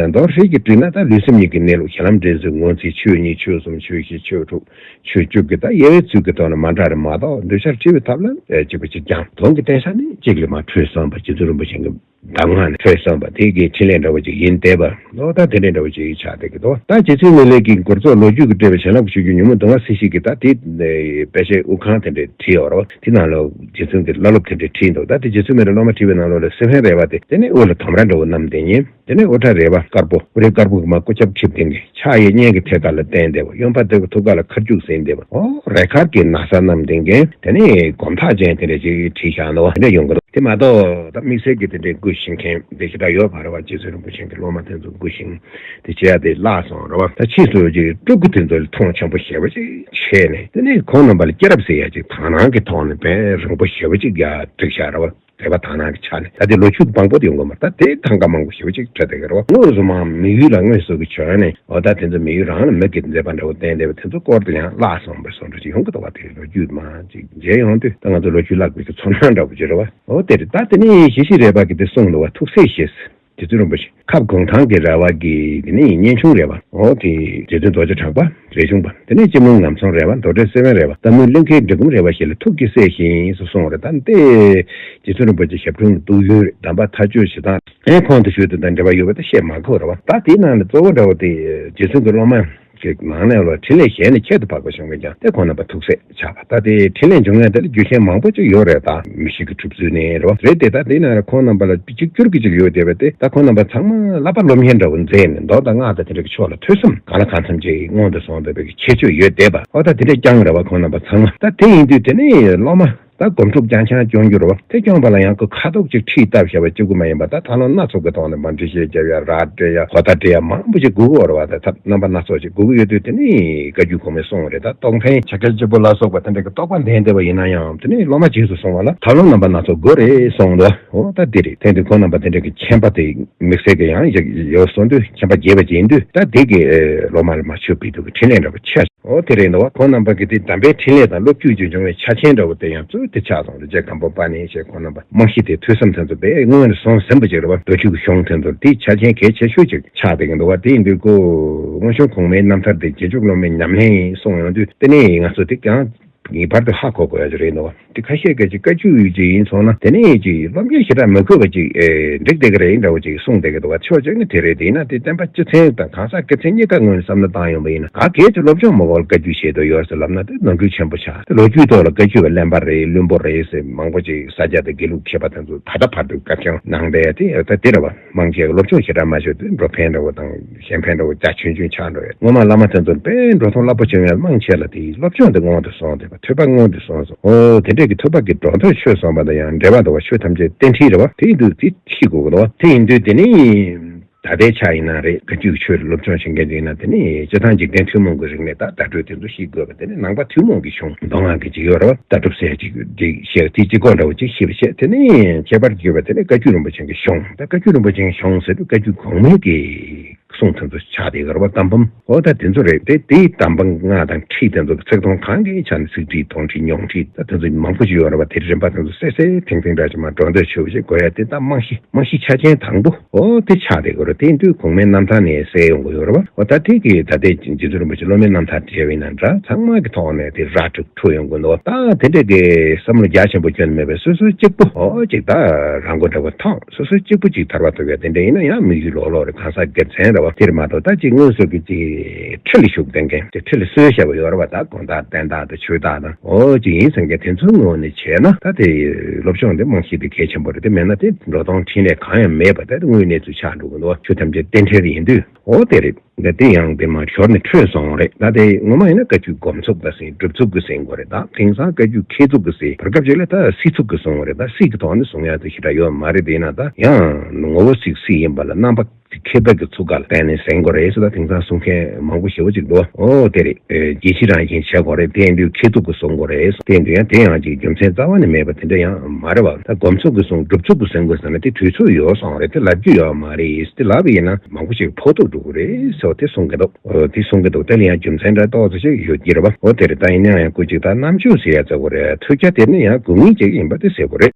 མདོར་བསྡུས་ཀྱིས་དྲིལ་ན་ད་ལུས་སེམས་གཉིས་ཀྱི་གནས་ལུགས། གཞི་ལམ་འབྲས་གཟུགས་ངོ་མཚར། ཆོས་ཉིད་ཆོས་གསུམ། ཆོས་བཞི་ཆོས་དྲུག་ཆོས་བཅུ་གི་ད་དབྱེ་བའི་ཚུལ་གྱི་ཐོག་ནས་མ་འདྲ་རེད་མ་གཏོགས་འདོད་ཆགས་སྒྲིབ་པའི་ཐབས་ལ་གཅིག་པ་གཅིག་རྐྱང་། དོན་གྱི་བསྟན་བྱ་ནི་གཅིག་ལས་མར་འཕྲོས་སོང་བ། རྗེ་བཙུན་རིན་པོ་ཆེ་གི་གདམས་ངག་ནས་འཕྲོས་སོང་བ་དེ་གའི་འཕྲིན་ལས་འདྲ་བོ་ཅིག་ཡིན་བསྡད་པ་ལོ། ད་དེ་འདྲའི་འདྲ་བོ་ཅིག་ཆགས་བསྡད་ཀྱི་འདུག་ད་རྗེ་བཙུན་མི་ལས་ཀྱི་མགུར་ཚོགས་ལོ་རྒྱུས་ཀྱིས་སྤྲས་པའི་བྱིན་རླབས་ཆོས་བརྒྱུད་ཉོན་མོངས་གདུང་བ་སེལ་བྱེད་ཀྱི་ད་དེ་དཔེ་ཆའི་དབུ་ཁང་དེ་འདྲས་བྲིས་ཡོད་རེད་བ། དེ་ནང་ལ་རྗེ་བཙུན་གྱི་བླ་སློབ་དེ་འདྲས་བྲིས་འདུག་ད་དེ་རྗེ་བཙུན་མི་ལས་སློབ་མ་བྲིས་པའི་ནང་ལོགས་ལ་སེ་བན་རས་པ་དེ་དེ་ནས་དབུ་ལ་དམ་ར་འདྲ་བོ་བསྣམས་བསྡད་མཁན། དེ་ནས་དབུ་སྐྲ་རས་པ་དཀར་པོ། དབུ་རས་དཀར་པོ་གི་མར་སྐུ་རྒྱབ་འཁྲིབས་ཏེ་ནས་ཕྱག་གཡས་སྙན་གྱི་ཐད་ཀར་ལ་བསྟན་བསྡད་པ། གཡོན་པ་དེ་གི་ཐུགས་ཀ་ལ་མཁར་རྒྱུག་ཟིན་བསྡད་པ། ཨོ་རས་དཀར་གྱི་ན་བཟའ་བསྣམས་ཏེ་མཁན། དེ་ནས་སྒོམ་ཐག་ཅན་དེ་འདྲ་ཅིག་བྲིས་བཞག་འདུག་དེ་འདྲ་ཡོང་གི། དེ་མ་གཏོགས་ད་དམིགས་བསལ་གྱི་དེ་འདྲའི་སྐུ་བཞེངས་མཁན་དེ་ཞེ་དྲག་ཡོད་མ་རེད་བ། རྗེ་བཙུན་རིན་པོ་ཆེ་གི་སློབ་མ་དེ་ཚོ་སྐུ་བཞེངས་དེ་བྱེད་ཡ་དེ་བརླག་སོང་རེད་བ། ད་ཕྱིས་སུ་ཅིག་སྤྲུལ་སྐུ་དེ་ཚོ་ལ་མཐོང་ཆེན་པོ་ཞེ་པོ་ཅིག་བྱས་ནས། དེ་ནས་ཁོང་རྣམ་པ་ལ་སྐྱེས་རབས་ཟེར་ཡ་ཅིག་དག་སྣང་གི་ཐོག་ནས་དཔེ་རིང་པོ་ཞེ་པོ་ཅིག་ཡར་བསྒྲིགས་བཞག་རེད་བ། དད་པ་དག་སྣང་གི་ཆ་ནས། ད་དེ་ལོ་རྒྱུས་མང་པོ་དེ་ཡོང་གི་མ་རེད། ད་དེ་ཐང་ག་མང་པོ་ཞེ་པོ་ཅིག་འཕྲོད་བསྡད་ཀྱི་རེད་བ། དངོས་སུ་མ་མི་ཡུལ་ལ་དངོས་སུ་གི་བྱོན་ནས། འོ་ད་དེ་ཚོ་མི་ཡུལ་རང་ལ་མི་གི་མཛད་པ་འདྲ་བོ་བསྟན་བསྡད་པ་དེ་ཚོ་སྐོར་དུ་ཡང་བརླག་སོང་བའི་བཟོ་འདྲ་ཅིག་ཡོང་གི་འདུག་བ། དེ་ལོ་རྒྱུས་མང་ཅིག་མཇལ་ཡོང་དུས་ད་ང་ཚོ་ལོ་རྒྱུས་བརླག་པའི་གི་ཚོར་སྣང་འདྲ་བོ་ཅིག་རེད་བ། འོ་དེ་རེད། ད་དེ་ནས་ཞེ་ཤི་རས་པ་གིས་དེ་གསུངས་འདུག་བ། ཐུགས་སྲས་ཞེས། རྗེ་བཙུན་རིན་པོ་ཆེ། ཁབ་གུང་ཐང་གི་རས་པ་གི་དེ་ནས་གཉེན་ཆུང་རས་པ། འོ་དེ་རྗེ་བཙུན་རྡོ་རྗེ་གྲགས་པ་རས་ཆུང་པ། དེ་ནས་སྤྱི་མོ་ངམ་ཚང་རས་པ། མདོ་སྟོད་སེ་བན་རས་པ། སྟག་མོའི་གླིང་ཁའི་འབྲི་གུང་རས་པ་ཞིག་ལ་ཐུགས་ཀྱི་སྲས་ཞེས་གསུངས་རེད། ད་འདི་རྗེ་བཙུན་རིན་པོ་ཆེ་ཞབས་དྲུང་གི་གདུང་ཡུལ་རེད། གདམས་པ་མཐའ་དཔྱོད་བྱེད་སྟངས་ཨེ་ཁོང་དང་ཞུ་དེ་དང་འབྲེལ་བ་ཡོད་པ་ད་བཤད་མ་དགོས་རེད་བ། ད་དེའི་ནང་ནས་གཙོ་བོ་འདྲ་བོ་དེ་རྗེ་བཙུན་གྱི་སློབ་མ་གི་ནང་ནས་ལ་འཕྲིན་ལས་གཞན་ནས་ཁྱད་དུ་འཕགས་པ་བྱུང་བས་ཀྱང་དེ་ཁོང་རྣམ་པ་ཐུགས་སྲས་ཆགས་པ། ད་དེ་འཕྲིན་ལས་འབྱུང་ཡ་དེ་ལ་རྒྱུ་རྐྱེན་མང་པོ་ཅིག་ཡོད་རེད། ད་མི་ཞིག་གི་གྲུབ་ཚུལ་ནས་རེད་བ། རེད་དེ་ད་དེ་ནང་ལ་ཁོང་རྣམ་པ་ལ་གཅིག་གྱུར་གྱི་ཅིག་ཡོད་བསྡད་པ་དེ། ད་ཁོང་རྣམ་པ་ཚང་མ་བསླབ་པ་སློབ་གཉེར་འདྲ་བོ་མཛད་ནས་མདོ་དང་སྔགས་དང་དེ་འདྲ་གི་ཕྱོགས་ལ་ཐོས་བསམ་གང་ལ་གང་འཚམ་ཅིག་སྔོན་དུ་སོང་བསྡད་པའི་གི་ཁྱད་ཆོས་ཡོད་བསྡད་པ། འོ་ད་དེ་འདྲ་རྐྱང་རེད་བ། ཁོང་རྣམ་པ་ཚང་མ། ད་དེ་ཡིན་དུས་དེ་ནས་སློབ་མ་ད་སྒོམ་སྒྲུབ་རྐྱང་རྐྱང་སྐྱོང་རྒྱུ་རེད་བ། དེ་སྐྱོང་བ་ལ་ཡང་ཁོ་ཁ་དོག་ཅིག་ཁྲིད་བཏབ་བྱས་པ་གཅིག་པུ་མ་ཡིན་པ། ད་ཐབས་ལམ་སྣ་ཚོགས་ཀྱི་ཐོག་ནས་མར་འགྲེལ་བཤད་རྒྱབ་ཡ། ར་སྤྲད་ཡ། གོ་བརྡ་སྤྲད་ཡ་མང་པོ་ཅིག་དགོས་ཀྱི་ཡོད་རེད་བ། ད་ཐབས་རྣམ་པ་སྣ་ཚོགས་ཅིག་དགོས་ཀྱི་ཡོད་དུས་དེ་ནས་བཀའ་བརྒྱུད་གོང་མས་གསུངས་པ་རེད། ད་རྟོགས་ལྡན་ཕྱག་རྒྱ་ལྕི་པོ་ལ་སོགས་པ་དེ་འདྲ་གི་རྟོགས་པ་ལྡན་བསྡད་པ་ཡིན་ན་ཡང་དེ་ནས་སློབ་མ་རྗེས་སུ་བཟུང་བ་ལ་ཐབས་ལམ་རྣམ་པ་སྣ་ཚོགས་དགོས་རེད་གསུངས་འདུག་འོ་ད་འདི་རེད། དེ་དུས་ཁོང་རྣམ་པ་དེ་འདྲ་གི་མཁྱེན་པ་དེ་དམིགས་བསལ་གྱི་ཡང་ཡོད་གསུངས་དུས། མཁྱེན་པ་རྒྱས་པ་ཅིག་ཡིན་དུས་ད་དེ་གི་སློབ་མ་ལ་མ་ཆོད་པའི་དུ་གི་འཕྲིན་ལས་འདྲ་པོ་ཆེ། འོ་དེ་རེད་འདུག་བ། ཁོང་རྣམ་པ་གི་དེ་གདམས་པའི་འཕྲིན་ལས་དང་སློབ་བརྒྱུད་ཀྱི་འབྱུང་བའི་ཆ་རྐྱེན་འདྲ་བོ་དེ་ཡང་གཙོ་བོ་དེ་ཆགས་སོང་རེད། རྗེ་སྒམ་པོ་པ་ཎི་ཞེས་ཁོང་རྣམ་པ་རྨང་གཞི་དེ་ཐོས་བསམ་དེ་ཚོ་དཔེ་སྔོན་ནས་བཟུང་ཟིན་པ་ཅིག་རེད་བ། མདོ་རྒྱུད་ཀྱི་གཞུང་དེ་ཚོར་དེའི་ཆ་རྐྱེན་གལ་ཆེ་ཤོས་ཅིག་ཆགས་བསྡད་ཀྱི་འདུག་བ། དེ་ཡིན་དུས་ཁོ་སྔོན་བྱོན་གོང་མའི་རྣམ་ཐར་དེ་རྗེས་འཇུག་སློབ་མའི་ཉམས་ལེན་ཡིན་གསུངས་ཡོང་དུས་དེ་ནས་ང་ཚོ་དེ་ཀྱང་ངེས་པར་དུ་ཧ་གོ་དགོས་ཡ་ཅིག་རེད་འདུག་བ། དེ་ཁ་ཤས་ཀྱིས་ཅིག་བཀའ་བརྒྱུད་ཅིག་ཡིན་སོང་ན་དེ་ནས་ཅིག་སློབ་གཉེར་ཞེ་དྲག་མི་དགོས་པ་ཅིག་ཨེ་འགྲིག་བསྡད་ཀྱི་རེད་འདྲ་བོ་ཅིག་གསུངས་བསྡད་ཀྱི་འདུག་བ། ཕྱོགས་གཅིག་ནས་དེ་རེད། དེ་ཡིན་ན་དེ་བསྟན་པ་སྤྱི་མཚན་དང་གང་ཟག་སྐྱེ་མཚན་གཉིས་ཀ་ངོས་ནས་བསམ་བློ་བཏང་ཡོང་པ་ཡིན་ན། ག་གལ་ཏེ་སློབ་སྦྱོང་མ་དགོས་ལ་བཀའ་བརྒྱུད་བཤད་དུ་ཡོད་ཟེར་ལབ་ན་དེ་ནོར་འཁྲུལ་ཆེན་པོ་ཆགས། དེ་ལོ་རྒྱུས་ཐོག་ལ་བཀའ་བརྒྱུད་པ་གླེན་པ་རེད། བླུན་པོ་རེད་ཟེར་མང་པོ་ཅིག་ས་སྐྱ་དང་དགེ་ལུགས་མཁས་པ་དེ་ཚོ་ད་ལྟ་བར་དུ་བཀའ་བཀྱོན་གནང་བསྡད་ཡ་དེ་ད་དེ་རེད་བ། མང་ཆེ་བ་སློབ་སྦྱོང་ཞེ་དྲག་མ་བྱས་དུས་འགྲོ་ཕན་འདྲ་བོ་དང་གཞན་ཕན་འདྲ་བོ་རྒྱ་ཆུང་ཆུང་ཆགས་འགྲོ་ཡོད། སྔོན་མ་བླ་མ་དེ་ཚོར་དཔེ་འགྲོ་སོང་རླབས་པོ་ཆེ་ཡོད། མང་ཆེ་ལ་དེའི་སློབ་སྦྱོང་དེ་སྔོན་དུ་སོང་བསྡད་པ། ཐོས་པ་སྔོན་དུ་སོང་སོང་། འོ་དེ་འདྲས་ཀྱི་ཐོས་པ་གི་སྒྲོ་འདོགས་ཆོད་སོང་བ་དང་ཡང་འབྲེལ་བ་འདུག་བ། ཆོས་ཐམས་ཅད་རྟེན་འབྲེལ་རེད་བ། དེ་ཡིན་དུས་དེ་ཤེས་དགོས་ཀྱི་འདུག་བ། དེ་ཡིན་དུས་དེ་ནི་ད་ལྟའི་ཆ་ཡིན་ན་རེད། བཀའ་བརྒྱུད་ཆོས་ལ་སློབ་སྦྱོང་བྱེད་མཁན་ཅིག་ཡིན་ན་དེ་ནི་སྤྱིར་བཏང་འཇིག་རྟེན་ཐུན་མོང་གི་རིག་གནས་དང་བརྡ་སྤྲོད་དེ་ཚོ་ཤེས་དགོས་པ། དེ་ནི་ནང་པ་ཐུན་མོང་གི་གཞུང་མདོ་སྔགས་ཀྱི་ཅིག་ཡོད་རེད་བ། ལྟ་གྲུབ་ཟེར་ཅིག་ཅིག་བཤད་དེ་ཅིག་སྐོར་འདྲ་བོ་ཅིག་ཤེས་པ་བྱས། དེ་ནི་ཁྱད་པར་གྱུར་པ་དེ་ནི་བཀའ་བརྒྱུད་རིན་པོ་ཆེ་གི་གཞུང་། ད་བཀའ་བརྒྱུད་རིན་པོ་ཆེ་གི་གཞུང་ཟེར་དུས་བཀའ་བརྒྱུད་གོང་མའི་གི་གསུང་དེ་ཚོ་ཆགས་བསྡད་ཀྱི་རེད་བ། གདམས་པ། འོ་ད་དེ་ཚོ་རེད། དེ་དེའི་གདམས་པ་ལྔ་དང་ཁྲིད་དེ་ཚོ་གི་ཚིག་དོན་གང་གི་ཆ་ནས་ཚིག་ཁྲིད་དོན་ཁྲིད་མྱོང་ཁྲིད་ད་དེ་ཚོ་མང་པོ་ཞིག་ཡོད་རེད་བ། དེའི་རིམ་པ་དེ་ཚོ་གསལ་གསལ་ཐིང་ཐིང་འདྲ་ཅིག་མར་སྒྲོ་འདོགས་ཆོད་པ་ཞིག་དགོས་ཡ་དེ་ད་རྨང་གཞི་རྨང་གཞི་ཆ་རྐྱེན་དང་པོ་འོ་དེ་ཆགས་བསྡད་ཀྱི་རེད། དེ་ཡིན་དུས་གོང་མའི་རྣམ་ཐར་ནས་གསལ་ཡོང་གི་ཡོད་རེད་བ། འོ་ད་དེ་གི་ད་ལྟའི་རྗེ་བཙུན་རིན་པོ་ཆེ་སློབ་མའི་རྣམ་ཐར་བྲིས་པ་ཡིན་ན་འདྲ་ཚང་མ་གི་ཐོག་ནས་དེ་ར་འཕྲོད་འཕྲོད་ཡོང་གི་འདུག་ད་དེ་འདྲ་གི་བསམ་བློ་རྒྱ་ཆེན་པོ་བསྐྱོན་མེད་པའི་སོ་སོ་གཅིག་པུ་འོ་ཅིག་ད་རང་མགོ་འདྲ་བོ་ཐོག་སོ་སོ་གཅིག་པུ་ཅིག་ཐར་པ་ཐོབ་ཡ་དེ་འདྲ་ཡིན་ན་ཡང་དམིགས་ཡུལ་ལོག་ལོག་རེད། གང་ཟག་སྒེར་མཚན་རེད་བ། དེར་མ་གཏོགས་ད་ཅིག་དངོས་སུ་གི་ཅིག་ཁྲི་ལ་བཞུགས་བསྡད་མཁན་དེ་ཁྲི་ལ་གསོལ་བཞག་པ་ཡོད་རེད་བ། ད་དགོན་བདག་བསྟན་བདག་དང་ཆོས་བདག་དང་འོ་ཅིག་ཡིན་ཟེར་མཁན་དེ་ཚོའི་ངོས་ནས་བྱས་ན་ད་དེ་སློབ་སྦྱོང་དེ་རྨང་གཞི་དེ་གལ་ཆེན་པོ་རེད། དེ་མེད་ན་དེ་འགྲོ་སྟངས་འཕྲིན་ལས་གང་ཡང་མེད་པ་ད་དེ་དངོས་གནས་ཚུལ་ཆགས་འགྲོ་གི་འདུག་ཆོས་ཐམས་ཅད་རྟེན་འབྲེལ་ཡིན་དུས། འོ་དེ་རེད། ད་དེ་ཡང་དེ་མ་ཞོར་ནས་འཕྲོས་སོང་རེད། ད་དེ་ངོ་མ་ཡིན་ན་བཀའ་བརྒྱུད་སྒོམ་ཚུགས་པ་ཟེར་སྒྲུབ་ཚུགས་ཀྱི་ཟེར་དགོས་རེད། ད་དེང་སང་བཀའ་བརྒྱུད་མཁས་ཚུགས་ཀྱི་ཟེར་བར་སྐབས་ཅིག་ལ་ད་སྲིད་ཚུགས་ཀྱི་གསུང་བ་རེད། ད་སྲིད་ཀྱི་ཐོག་ནས་གསུང་ཡ་དེ་ཞེ་དྲག་ཡོད་མ་རེད། དེ་ཡིན་ན་ད་ཡང་ངོ་བོ་གཅིག་སྲིད་ཡིན་པ་ལ་རྣམ་པ་མཁས་པ་གི་ཚུགས་ཀ་ལ་བརྟེན་ནས་ཟེར་དགོས་རེད་ཟེར། ད་དེང་སང་གསུང་མཁན་མང་པོ་ཞེ་པོ་ཅིག་འདུག་འོ་དེ་རེད། རྒྱས་ཤིང་རང་བཞིན་བྱེད་དགོས་རེད། དེ་ཡིན་དུས་མཁས་ཚུགས་ཀྱི་གསུང་དགོས་རེད། དེ་ཡིན་དུས་ཡང་དེ་ཡང་ཅིག་རྒྱུ་མཚན་རྩ་བ་ནས་མེད་པ་དེ་འདྲ་ཡང་མ་རེད་བ། ད་སྒོམ་ཚུགས་ཀྱི་གསུང་སྒྲུབ་ཚུགས་ཀྱི་གསུང་དགོས་ཟེར་ན་དེ་དུས་ཚོད་ཡོལ་སོང་རེད། དེ་ལབ་རྒྱུ་ཡོད་མ་རེད། དེ་ལབ་པ་ཡིན་ན་མང་པོ་ཞིག་ཕོག་ཐུག་འགྲོ་གི་རེད་ཟེར་བ་དེ་གསུང་གི་འདུག་འོ་དེ་གསུང་གི་འདུག་དེ་ལ་ཡང་རྒྱུ་མཚན་འདྲ་ཏོག་ཙམ་ཞིག་ཡོད་ཀྱི་རེད་བ། འོ་དེ་རེད། ད་ཡིན་ན་ཡང་སྐུ་གཅིག་ད་རྣམ་དཔྱོད་ཟེར་ཡ་ཟེར་དགོས་རེད། ཐོས་རྒྱ་དེ་ནི་ཡང་དགོས་ངེས་ཅིག་ཡིན་པ་དེ་ཟེར་དགོས་རེད།